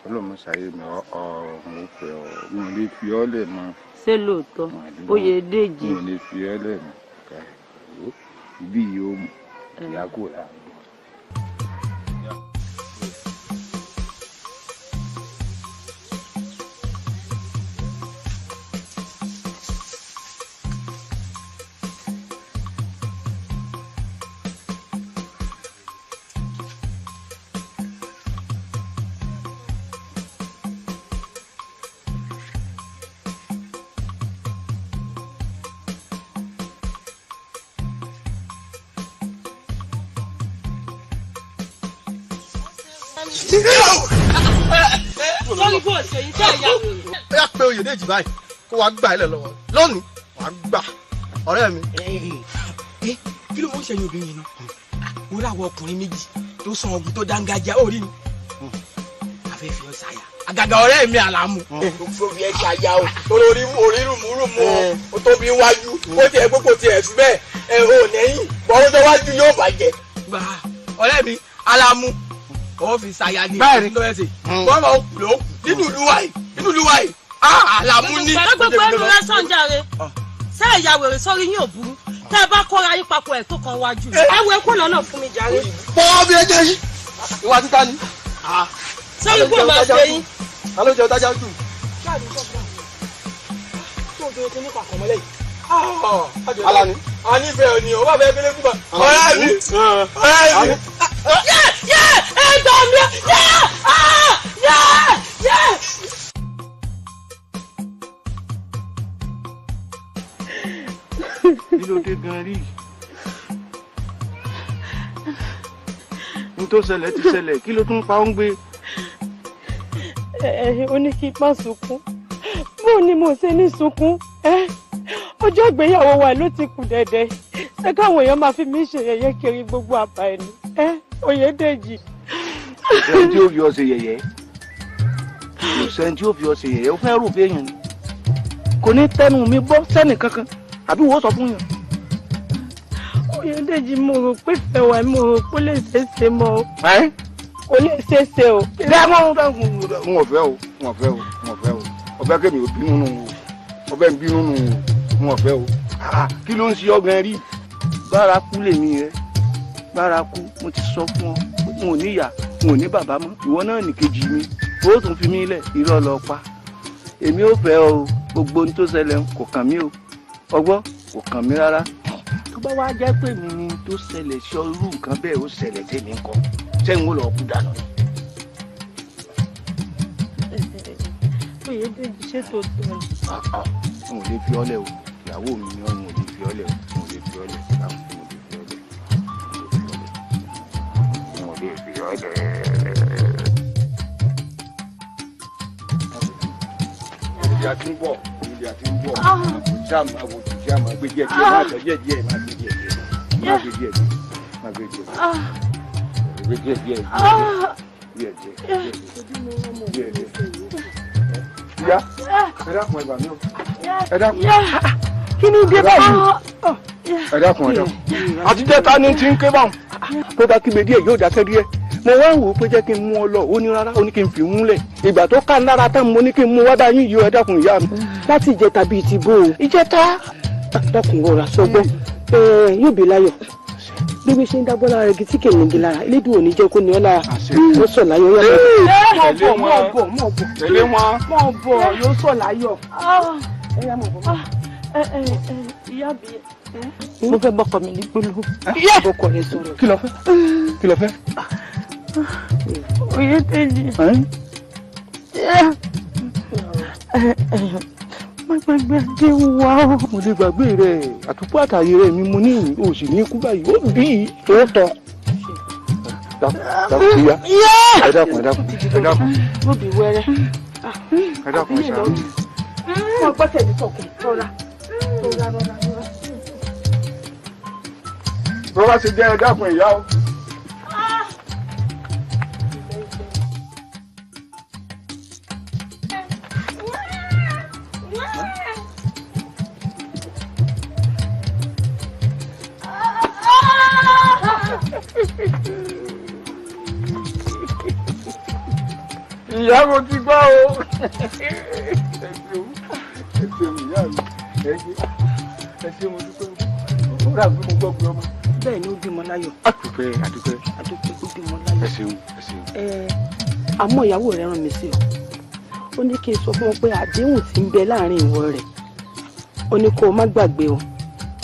Ọlọ́run ṣayé mi ọ̀ mo fẹ́ ọ, mo lè fi ọ́ lẹ̀ mọ́. Ṣé lóòótọ́ Oyèdèjì. Mo lè fi ọ́ lẹ̀ mọ́ ibi yìí ó mú ìyá kúrò láàrin. Sọ́rí bó ṣe yín tẹ́ ìyá mi. Ó yà pé Oyèdèjì báyìí kó wàá gbà ilẹ̀ lọ́wọ́ lónìí wàá gbà ọ̀rẹ́ mi. Kí ló ń ṣe yín obìnrin náà? Wọ́n láwọn ọkùnrin méjì tó sàn ọ̀gùn tó dángájá ó rí ni. Afẹ́ fi ọ́ ṣàyà. Àgàgà ọ̀rẹ́ mi àlàmú. Ó fi ẹ́ ṣàyà o, torí orí rùmúrùmú o, ó tóbi wájú, ó tiẹ̀ gbogbo tiẹ̀ fi bẹ́ẹ̀ ẹ̀ ò nẹ́yìn, bọ́wọ́ tó wájú yóò bàjẹ́. Ọ̀rẹ́ mi àlàmú ó fi ṣàyà ní ìlú ẹsẹ̀ bọ́ọ̀mà ó kù ló nínú ìlú wa yìí nínú ìlú wa yìí àlàmú ní. Gbogbo ẹnu rẹ sàn jàre ṣé ìyá wèrè sórí yín ò burú tẹ́ ẹ bá kóra yín papọ̀ ẹ̀ tó kan wájú. Ẹ wo ekú lọ́nà fún mi jàre. Bọ́ bí ẹ jẹ́ yìí ìwà títa ni. Ṣé ikú ò máa ṣe yín. Ta ló jẹun tájà jù. Alani. A nífẹ̀ẹ́ ni o bá fẹ́ gbélé kúbà. Ọ̀rẹ́ mi ọ̀rẹ́ mi. Yẹ yẹ ẹ gbà mí yẹ ah yẹ yẹ. Kí ló dé gan rí? N tó ṣẹlẹ̀ ti ṣẹlẹ̀, kí ló tún pa ó ń gbé? Ẹ ó ní kí n má sunkún. Bó ni mo ṣe ní sunkún? Ọjọ́ ìgbéyàwó wa ló ti kù dẹ̀dẹ̀. Ṣé káwọn èèyàn máa fi mí ṣe yẹ̀yẹ́ kiri gbogbo àbá ẹni? Oyèdèjì. Ṣé tí ó fi ọ ṣe yẹ̀yẹ́? Kò sẹ́ni tí ó fi ọ ṣe yẹ̀yẹ́, ó fẹ́ rò pé èèyàn ni. Kò ní tẹnu mi bọ́ sẹ́nì kankan, àbí wọ́n sọ fún yàn. Oyèdèjì, mo rò pé fẹ́ wà, mo rò pé lè ṣeéṣe mọ́ o. Kò lè ṣeéṣe o. Dáhùn dáhùn, n ò fẹ́ o, n ò fẹ́ o, n ò fẹ́ o. Ọbẹ̀ kẹ́mi ò bínú nù o, ọbẹ̀ ń bínú nù o, n ò fẹ́ o. Kí ló ń ṣe ọgàn rí? Bárakú lèmi rẹ, bárakú, mo ti sọ fún ọ, n ò ní ìyá, n ò ní bàbá mọ́, ìwọ náà nìkejì mi, ó tún fi mí lẹ̀, irọ́ lọ pa. Èmi ò fẹ́ o, gbogbo ohun tó ṣẹlẹ̀ kò kàn mí o, ọgbọ́ kò kàn mí rárá. Tó bá wá jẹ́ pé mi ni tó ṣẹlẹ̀ sí ọ, irú nǹkan bẹ́ẹ̀ ó ṣẹlẹ̀ tèmi ń kọ́, sẹ́yìn ó lọ kú dànù. Oyèdèjì, ṣé tòótọ́ ni? N ò lè fi ọ́ lẹ̀ o, ìyàwó mi ni ọ́, n ò lè fi ọ́ lẹ̀ o, n ò lè fi ọ́ lẹ̀, n ò lè fi ọ́ lẹ̀, n ò lè fi ọ́ lẹ̀. Ibi àti ń bọ̀, ibi àti ń bọ̀, àwòjá máa wò jù, máa gbé díẹ̀ díẹ̀, máa tẹ̀ díẹ̀ díẹ̀, máa gbé díẹ̀ díẹ̀, máa gbé díẹ̀ díẹ̀, máa gbé díẹ̀ díẹ̀, gbé díẹ̀ díẹ̀ díẹ̀ díẹ̀ díẹ̀ díẹ̀. Ìyá, ẹ dákun, ẹ gbà mí o, ẹ dákun. Kí ni dé báyìí? Ẹ dákun, ẹ dákun. Àtijọ́ ta ni ti ń ké báwọn. Tó bá kígbe díẹ̀ yóò dákẹ́ díẹ̀. Mo wá wò ó pé jẹ́ kí n mú ọ lọ, ó ní rárá, ó ní kí n fi ń lẹ̀. Ìgbà tó ká lára tán mo ní kí n mú wá bá yín yìí, ẹ dákun ìyá mi. Láti ìjẹta bíi ti bó o. Ìjẹta. Dákun rọra sọgbọ́n, yóò bí láyọ̀. Bí wọ́n ṣe ń dábọ́ lára igi tí kìnìún gi lára, elédùn ò ní jẹ́ kó ní ọ lára. Ó sọ̀ láyọ̀ yọ̀. Tẹ̀lé wọn, tẹ̀lé wọn. Mọ̀ bọ̀, yóò sọ̀ láyọ̀. Ìyá mi, mo fẹ́ bọ́kọ mi ní gbólóhùn. Bọ́kọ rẹ sọ̀rọ̀. Kí ló fẹ́? Kí ló fẹ́? Oyèdèjì, má gbàgbé àdéhùn wa o. Mo lè gbàgbé rẹ, àtúpọ̀ àtàyè rẹ mi mo ní ìyìn, o sì ní kú báyìí, ó bí i tòótọ́. Dákun ìyá, ẹ dákun, ẹ dákun, ẹ dákun. Ó bí wẹ́rẹ́. Ẹ dákun, ẹ ṣàánú. Wọ́n gbọ́sẹ̀ ní tọkùn, rọra, rọra, rọra. Bó bá ṣe jẹ́, ẹ dákun ìyá o. Ìyá, mo ti gbọ́ o. Ẹ ṣeun, ẹ ṣeun ìyá mi, ẹ ṣe, ẹ ṣe, mo dúpẹ́ o. Ó rà pé mo gbọ́ pé ọmọ. Bẹ́ẹ̀ ni, ó bímọ láyọ̀. Àdúpẹ́, àdúpẹ́. Àdúpẹ́, ó bímọ láyọ̀. Ẹ ṣeun, ẹ ṣeun. Ẹ àmọ́ ìyàwó rẹ̀ rán mi sí ọ. Ó ní kí n sọ fún ọ pé àdéhùn tí ń bẹ láàrin ìwọ rẹ̀, ó ní kó o má gbàgbé o.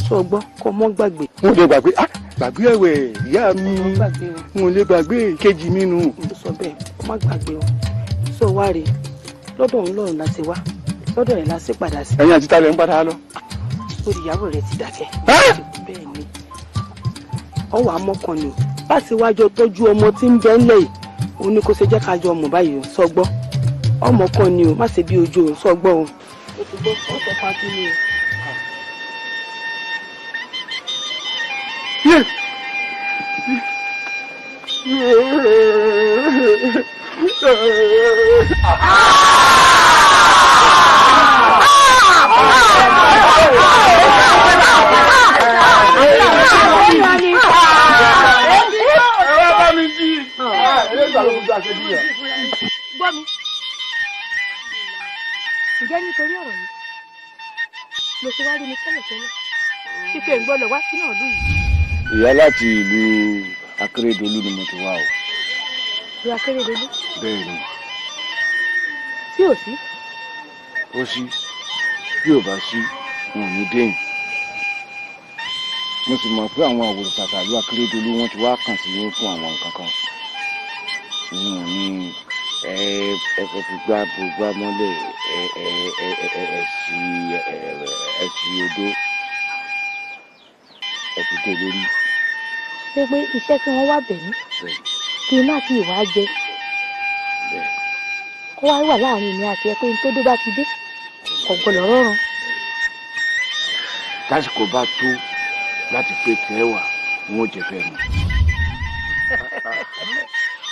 Sọ gbọ́, kó o má gbàgbé. Mo lè gbàgbé, ah, gbàgbé ẹ̀wẹ̀ ìyá mi, mo lè gbàgbé kejì mi nù. Mo sọ bẹ́ẹ̀, kó má gbàgbé o. Sọ wá rèé, lọ́dọ̀ òun lọ́run la ti wá, lọ́dọ̀ rẹ̀ la sì padà sí. Ẹ̀yin àti talẹ̀ ń padà lọ. Sórí ìyàwó rẹ̀ ti dákẹ́. Bẹ́ẹ̀ ni, ọwọ́ amọ́kan ni o. Bá ti wájọ tọ́jú ọmọ tí ń bẹ ńlẹ̀ yìí, òun ni kò ṣe jẹ́ ká jọ mọ̀ báyìí o. Sọ gbọ́, ọmọ kan ni o, má ṣe bí ojú o, sọ gbọ́ o. Ó ti gbọ́, ó sọ fún akíní o. Gbọ́ mi. Ǹjẹ́ nítorí ọ̀rọ̀ yìí ló ṣe wá rí mi tẹ́lẹ̀tẹ́lẹ̀ fífẹ́ ń gbọ́dọ̀ wá sínú ìlú yìí? Ìyá, láti ìlú Akérèdọ́lù ni mo ti wá o. Ìlú Akérèdọ́lù? Bẹ́ẹ̀ ni. Tí ò sí? Ó sí, bí ò bá sí, n ò ní déyìn. Mo sì mọ̀ pé àwọn àwòrán tàtà ìlú Akérèdọ́lù wọ́n ti wá kàn sí yín fún àwọn nǹkan kan. Ìyẹn ní ẹ ẹ fi gbá gbá mọ́lẹ̀, ẹ ẹ ẹ ẹ ẹ sí ẹ sí odó, ẹ fi dé lórí. Ṣé pé iṣẹ́ tí wọ́n wá bẹ̀ mí kí n má ti wá jẹ kó wá wà láàrin mi àti ẹ pé n tó dé bá ti dé kò gbọdọ̀ rọrùn. Tásìkò bá tó láti pé tẹ́ wà, wọn ò jẹ́ fẹ́ mọ̀.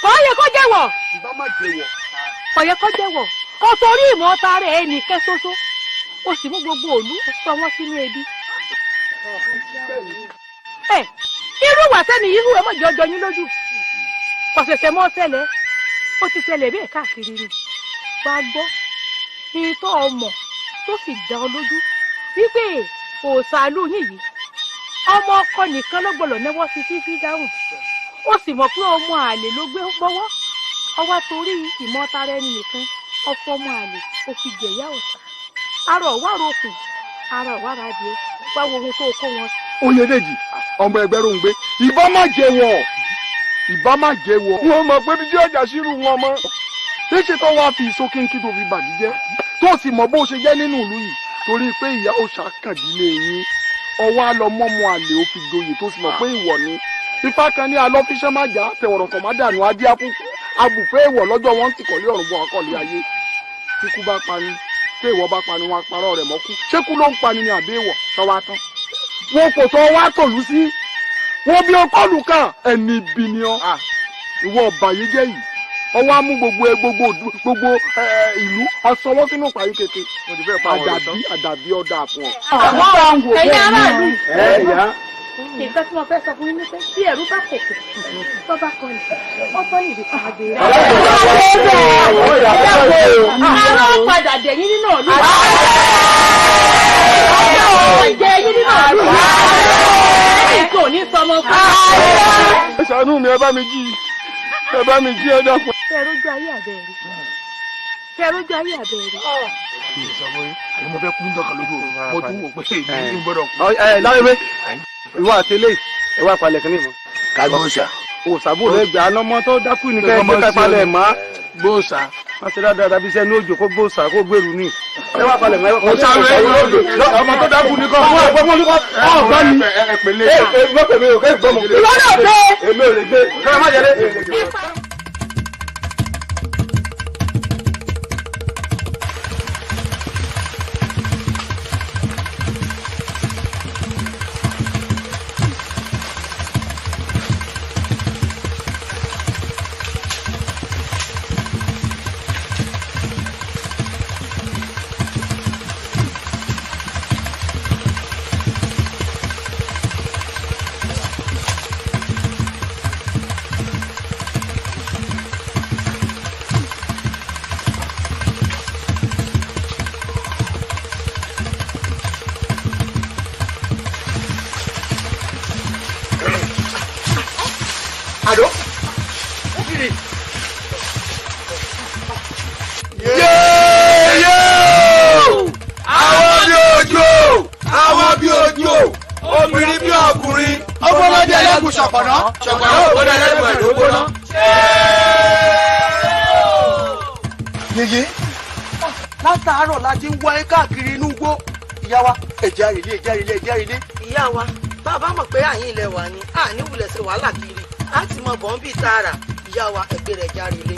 Kò yẹ kó jẹ́wọ́. Ìbá má jẹ́wọ́. Kò yẹ kó jẹ́wọ́. Kò torí ìmọ̀ta rẹ̀ ẹnìkan ṣoṣo, ó sì mú gbogbo òlú sọ wọ́n sínú ebi. Ẹ irú wà sẹ́ni irú ẹ̀ mọ̀jọ́ jọ yín lójú. Kò ṣẹ̀ṣẹ̀ mọ́ ṣẹlẹ̀, ó ti ṣẹlẹ̀ bẹ́ẹ̀ káàkiri ni. Wá gbọ́, ìtọ́ ọmọ tó sì dá ọ lójú wípé òòṣàlù yín yìí ọmọ ọkọ nìkan ló gbọ́dọ̀ náwó sí fífi dáhùn. Ó sì mọ̀ pé ọmọ àlè ló gbé gbọ́wọ́. Ọwá torí ìmọ̀tara ẹni nìkan ọ̀pọ̀ ọmọ àlè ó fi jẹ̀yà ọ̀sà. Ara ọ̀wá rokùn, ara ọ̀wá radìẹ, wá wo ohun tó kó wọn. Oyèdèjì ọmọ ẹgbẹ́ ló ń gbé ìbá má jẹ wọ̀, ìbá má jẹ wọ̀. Wọn mọ̀ pé bí tí ọjà sírù wọn mọ́. Ṣéṣe tó wá fi ìsó kínkín tó fi bàdí jẹ́ tó sì mọ̀ bó ṣe jẹ́ nínú ìlú yìí torí pé ìyá òòṣà kàndínlé yín ọwọ́ á lọ mọ́mọ́ àlè ó fi joyè tó sì mọ̀ pé ìwọ̀ ni. Ifá kan ní alọ́ fiṣẹ́ má jà tẹ̀wọ̀rọ̀ kàn má dànù adé akúkú abùfẹ́ ìwọ̀ lọ́jọ́ wọn ti kọ̀lé ọ̀run bọ̀ akọ̀lé ayé. Tíkú bá pani pé ìwọ bá pani wọn apárọ̀ rẹ̀ mọ́kú. Ṣékú ló ń pani ni àbí ìwọ̀ sọ́wọ́ tán. Wọn kò tọ́ wá tòlú sí. Wọn bí ọkọlù kan ẹni ibi ni ọ. Ìwọ ọ̀bàyéjẹ́ yìí ọwọ́ á mú gbogbo gbogbo ìlú ọsọwọ́ sínú ìpàyín kéke. Àdàbí ọ̀dà fún ọ. Ẹ̀yin aráàlú nǹkan tí mo fẹ́ sọ fún yín ni pé tí ẹ̀rú bá kòkò tó bá kọlẹ̀ ó tọ́ ìdí kan àgbèrè. Àrùn padà dẹ̀ yín nínú ọ̀lú. Ọjọ́ jẹ yín nínú ọ̀lú. Ẹ̀yìn kò ní sọmọ fún mi. Ẹ ṣàánú mi, ẹ bá mi jí, ẹ bá mi jí, ẹ dákun. Ṣé ẹ rójú ayé àbẹ̀rẹ̀? Ṣé ẹ rójú ayé àbẹ̀rẹ̀? Àní mo fẹ́ kú ń dọ̀kan lójú o, mo tún wò pé èmi ń gbọ́dọ̀ kú. Ẹ láwé ìwọ àti eléyìí ẹ wá palẹ̀ kínní mọ́. Kágbóòsà. Òòsà bò lẹ gbà anamọ tó dákú ní kẹ́ ẹ palẹ̀ mọ́. Gbóòsà. Wọ́n ṣe dáadáa bí sẹ́ni òjò kó gbóòsà kó gbèrú ni. Ẹ wá palẹ̀ mọ́. Òòsà rẹ̀ ọmọ tó dákú ní kọ́. Ọgbà mi. Ẹ pèlè. Ẹ gbọ́ pèmí o kẹ́ gbọ́ mọ́. Ìwọ náà gbé. Èmi ò lè gbé. Kẹ́lá má jẹ́lé. Yèyé látàárọ̀ la ti ń wáyé káàkiri inú igbó. Ìyá wa ẹ̀jẹ̀ àrèlé ẹ̀jẹ̀ àrèlé ẹ̀jẹ̀ àrèlé. Ìyá wa bàbá mọ̀ pé àyín ilẹ̀ wà ní àní wulẹ̀ ṣe wàhálà kiri á ti mọ bọ́ńbì tààrà. Ìyá wa ẹgbẹ́ rẹ̀ ẹ̀jẹ̀ àrèlé.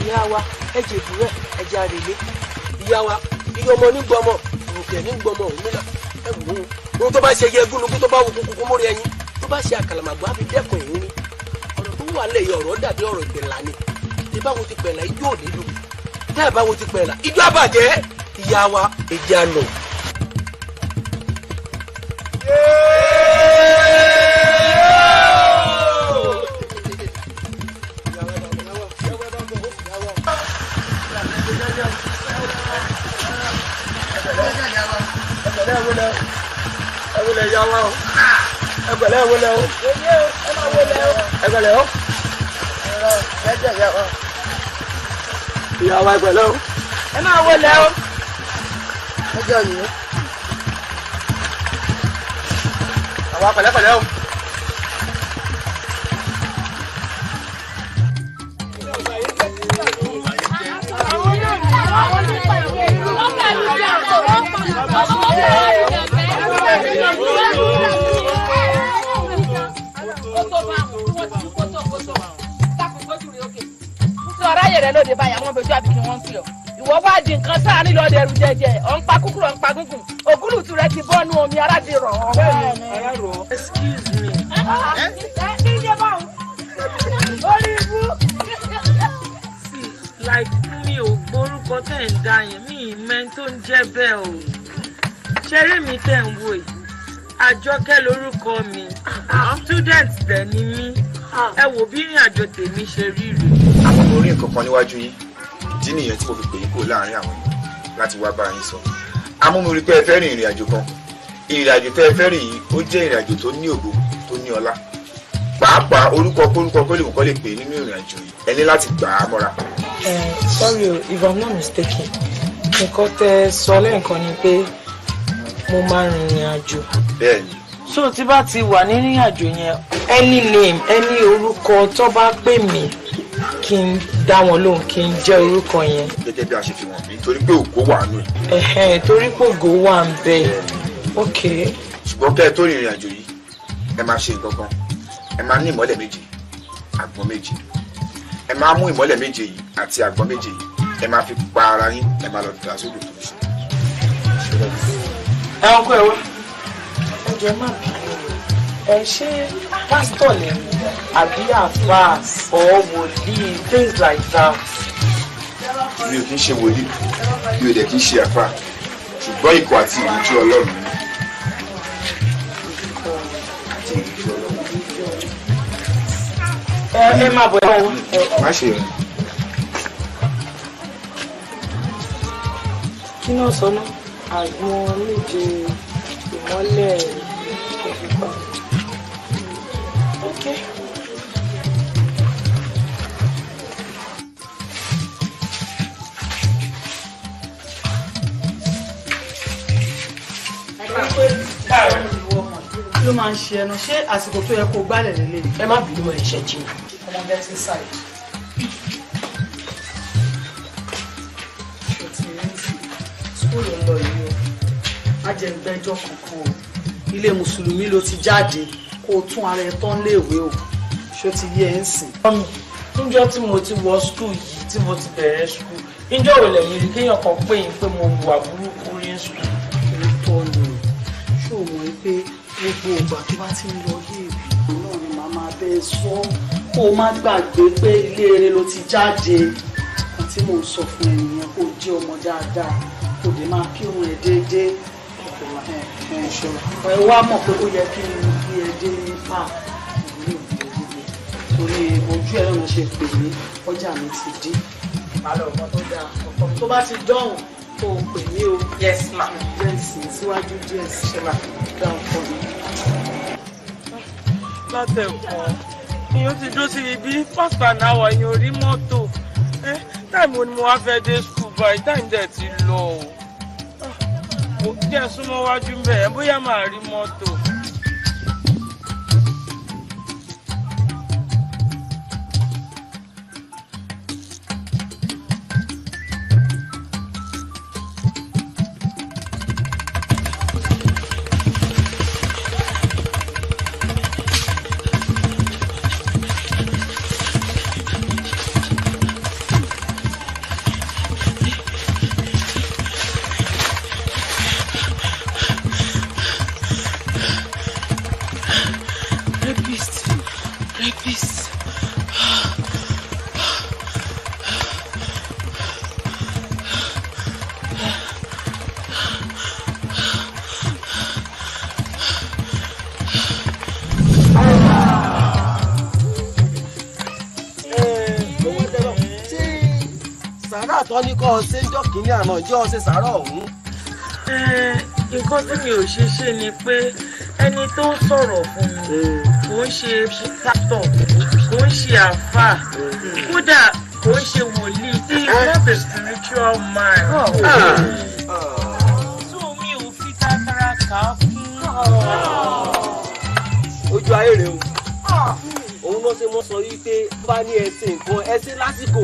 Ìyá wa ẹ̀jẹ̀ ìbúrẹ̀ ẹ̀jẹ̀ àrèlé. Ìyá wa iye ọmọ ní gbọmọ òkè ní gbọmọ òmìnira ẹ wò ó. Ohun tó bá ṣe yẹ gúnugún tó bá wù kúkú mórí ẹyin tó bá ṣe àkàlàmàgbà á fi dẹ́kun ìhín ni. Ọ̀rọ̀ tó wà lẹ́yìn ọ̀rọ̀ dàbí ọ̀rọ̀ ìpẹ̀lá ni. Tí báwo ti pẹ̀lá ijó ò nílò. Tẹ́ ẹ̀ báwo ti pẹ̀lá ijó àbàjẹ́. Ìyá wa ẹ̀jẹ̀ àná. Ẹgbẹ̀lẹ́ wọlé o. Ẹgbẹ̀lẹ́ o. Ìyá wa ẹgbẹ̀lẹ́ o. Ẹ máa wọlé o. Ẹjọ́ yìí. Àwa pẹ̀lẹ́pẹ̀lẹ́ o. Ọ̀ráyè rẹ lóde báyìí àwọn ojú àbí kí wọ́n ń pè ọ́. Ìwọ wá di nǹkan sáàrin lọ́dẹ ẹrù jẹjẹ, ọ̀ ń pa kúkúrú ọ̀ ń pa gúngùn. Ògúlùtù rẹ ti bọ́nu omi ara ti rọ̀ ọ́. Excuse me. See, like mi ò gbórúkọ orúkọ tẹ̀ ń dá yẹn, mi ì mẹ́ tó ń jẹ́ bẹ́ẹ̀ o. Ṣeré mi tẹ̀ ń wò yìí, Àjọkẹ́ lórúkọ mi, student dẹ̀ ni mí. Ẹ wò bí ìrìn àjò tèmi ṣe rí rèé. Àmọ́ mo rí nǹkan kan níwájú yín, ìdí nìyẹn tí mo fi pè yín kúrò láàrin àwọn èèyàn láti wá bá yín sọ. Àmọ́ mo rí pé ẹ fẹ́ rìn ìrìn àjò kan. Ìrìn àjò tẹ́ ẹ fẹ́ rìn yìí, ó jẹ́ ìrìn àjò tó ní ògo, tó ní ọlá. Pàápàá orúkọ kórúkọ kó lè mú kó lè pè nínú ìrìn àjò yìí, ẹ ní láti gbà á mọ́ra. Sorry o, if I'm not mistaken, nǹkan tẹ́ sọ lẹ́ẹ̀kan ni pé mo máa rìnrìn àjò. Bẹ́ẹ̀ni. So tí bá ti wà nírìn àjò yẹn, any name, any orúkọ tó bá pè mí, kí n dá wọn lóhùn, kí n jẹ́ orúkọ yẹn. Gẹ́gẹ́ bí a ṣe fi wọ̀n mí, torí pé ògo wà nù ẹ̀. Torí pé ògo wà ń bẹ. Ok. Ṣùgbọ́n kẹ́ ẹ tó rìnrìn àjò yìí, ẹ máa ṣe nǹkan kan. Ẹ máa ní ìmọ́lẹ̀ méje, àgbọn méje. Ẹ máa mú ìmọ́lẹ̀ méje yìí àti àgbọn méje yìí, ẹ máa fi pa ara yín, ẹ máa lọ dà sódò tó ń ṣe. Ẹ ọkọ ẹ wá. Ẹ jọ̀ọ́ má bínú. Ẹ ṣé pásítọ̀ lẹ́nu àbí àfáà or wòlíì, things like that. Mi ò kí ń ṣe wòlíì, mi ò dẹ̀ kí ń ṣe àfáà, ṣùgbọ́n ikọ̀ àti ìrújú Ọlọ́run ni. Àti ìrújú Ọlọ́run. Ẹ má bọ̀ ẹ wá. Má ṣe rìn. Kí náà sọ náà? Àgbọn méje, ìmọ́lẹ̀ ìfipá. Ok. Kí ló máa ń ṣe ẹnu? Ṣé àsìkò tó yẹ kó gbálẹ̀ lélẹ̀? Ẹ má bínú, ẹ ṣe jìnnà. Ọmọ get inside. School ń lọ yìí o, má jẹ́ gbẹ́jọ́ kankan o. Ilé mùsùlùmí ló ti jáde, kó o tún ara ẹ tán léèwé o. Ṣó ti yé ẹ ń sìn? Mọ́mí, níjọ́ tí mo ti wọ skul yìí, tí mo ti bẹ̀rẹ̀ skul, níjọ́ ò lẹ́yìn rí kéèyàn kan pè yín pé mo hùwà burúkú rí skul. Òótọ́ ni o, ṣó o mọ̀ pé gbogbo ìgbà tó bá ti ń lọ ilé ìwé náà ni màá máa bẹ́ẹ̀ sọ, kó o má gbàgbé pé ilé eré ló ti jáde. Kan tí mò ń sọ fún ẹ nìyẹn, kó o jẹ́ ọmọ dáadáa, kó o dé máa kírun ẹ déédéé. Ẹ wá mọ̀ pé ó yẹ kí n gbé ẹ dé park, ìwé òbí ẹ débẹ̀ torí ojú ẹ náà ṣe pè mí, ọjà mi ti dé. Ìbálò ọmọ tó dáa, ọkọ mi tó bá ti dọ̀hùn kó o pè mí o. Yes ma. Díẹ̀ sí síwájú díẹ̀ sí ṣe máa dá ọkọ mi. Látẹ̀kọ́ èèyàn ti dúró sí ibi past an hour, èèyàn ò rí mọ́tò. Táìmù ni mo wá fẹ́ dé school báyìí, táìmù dẹ̀ ti lọ o. Díẹ̀ súnmọ́ wájú ń bẹ̀ ẹ́, bóyá màá rí mọ́tò. Rapist. Sàárà tó ní kọ́ ọ ṣe ń jọ́ kínní àná, ìjọ ṣe sàárà ọ̀hún. Nǹkan tí mi ò ṣe ṣe ni pé ẹni tó ń sọ̀rọ̀ fún mi kò ń ṣe pásítọ̀, kò ń ṣe àáfàá, kódà kò ń ṣe wòlíì. He is not a spiritual man. So mi ò fi tátàrà kà á kún. Ojú ayé rèé o, òun náà ṣe mọ́ sọ yìí pé bá ní ẹsẹ̀ nǹkan ẹsẹ̀ lásìkò.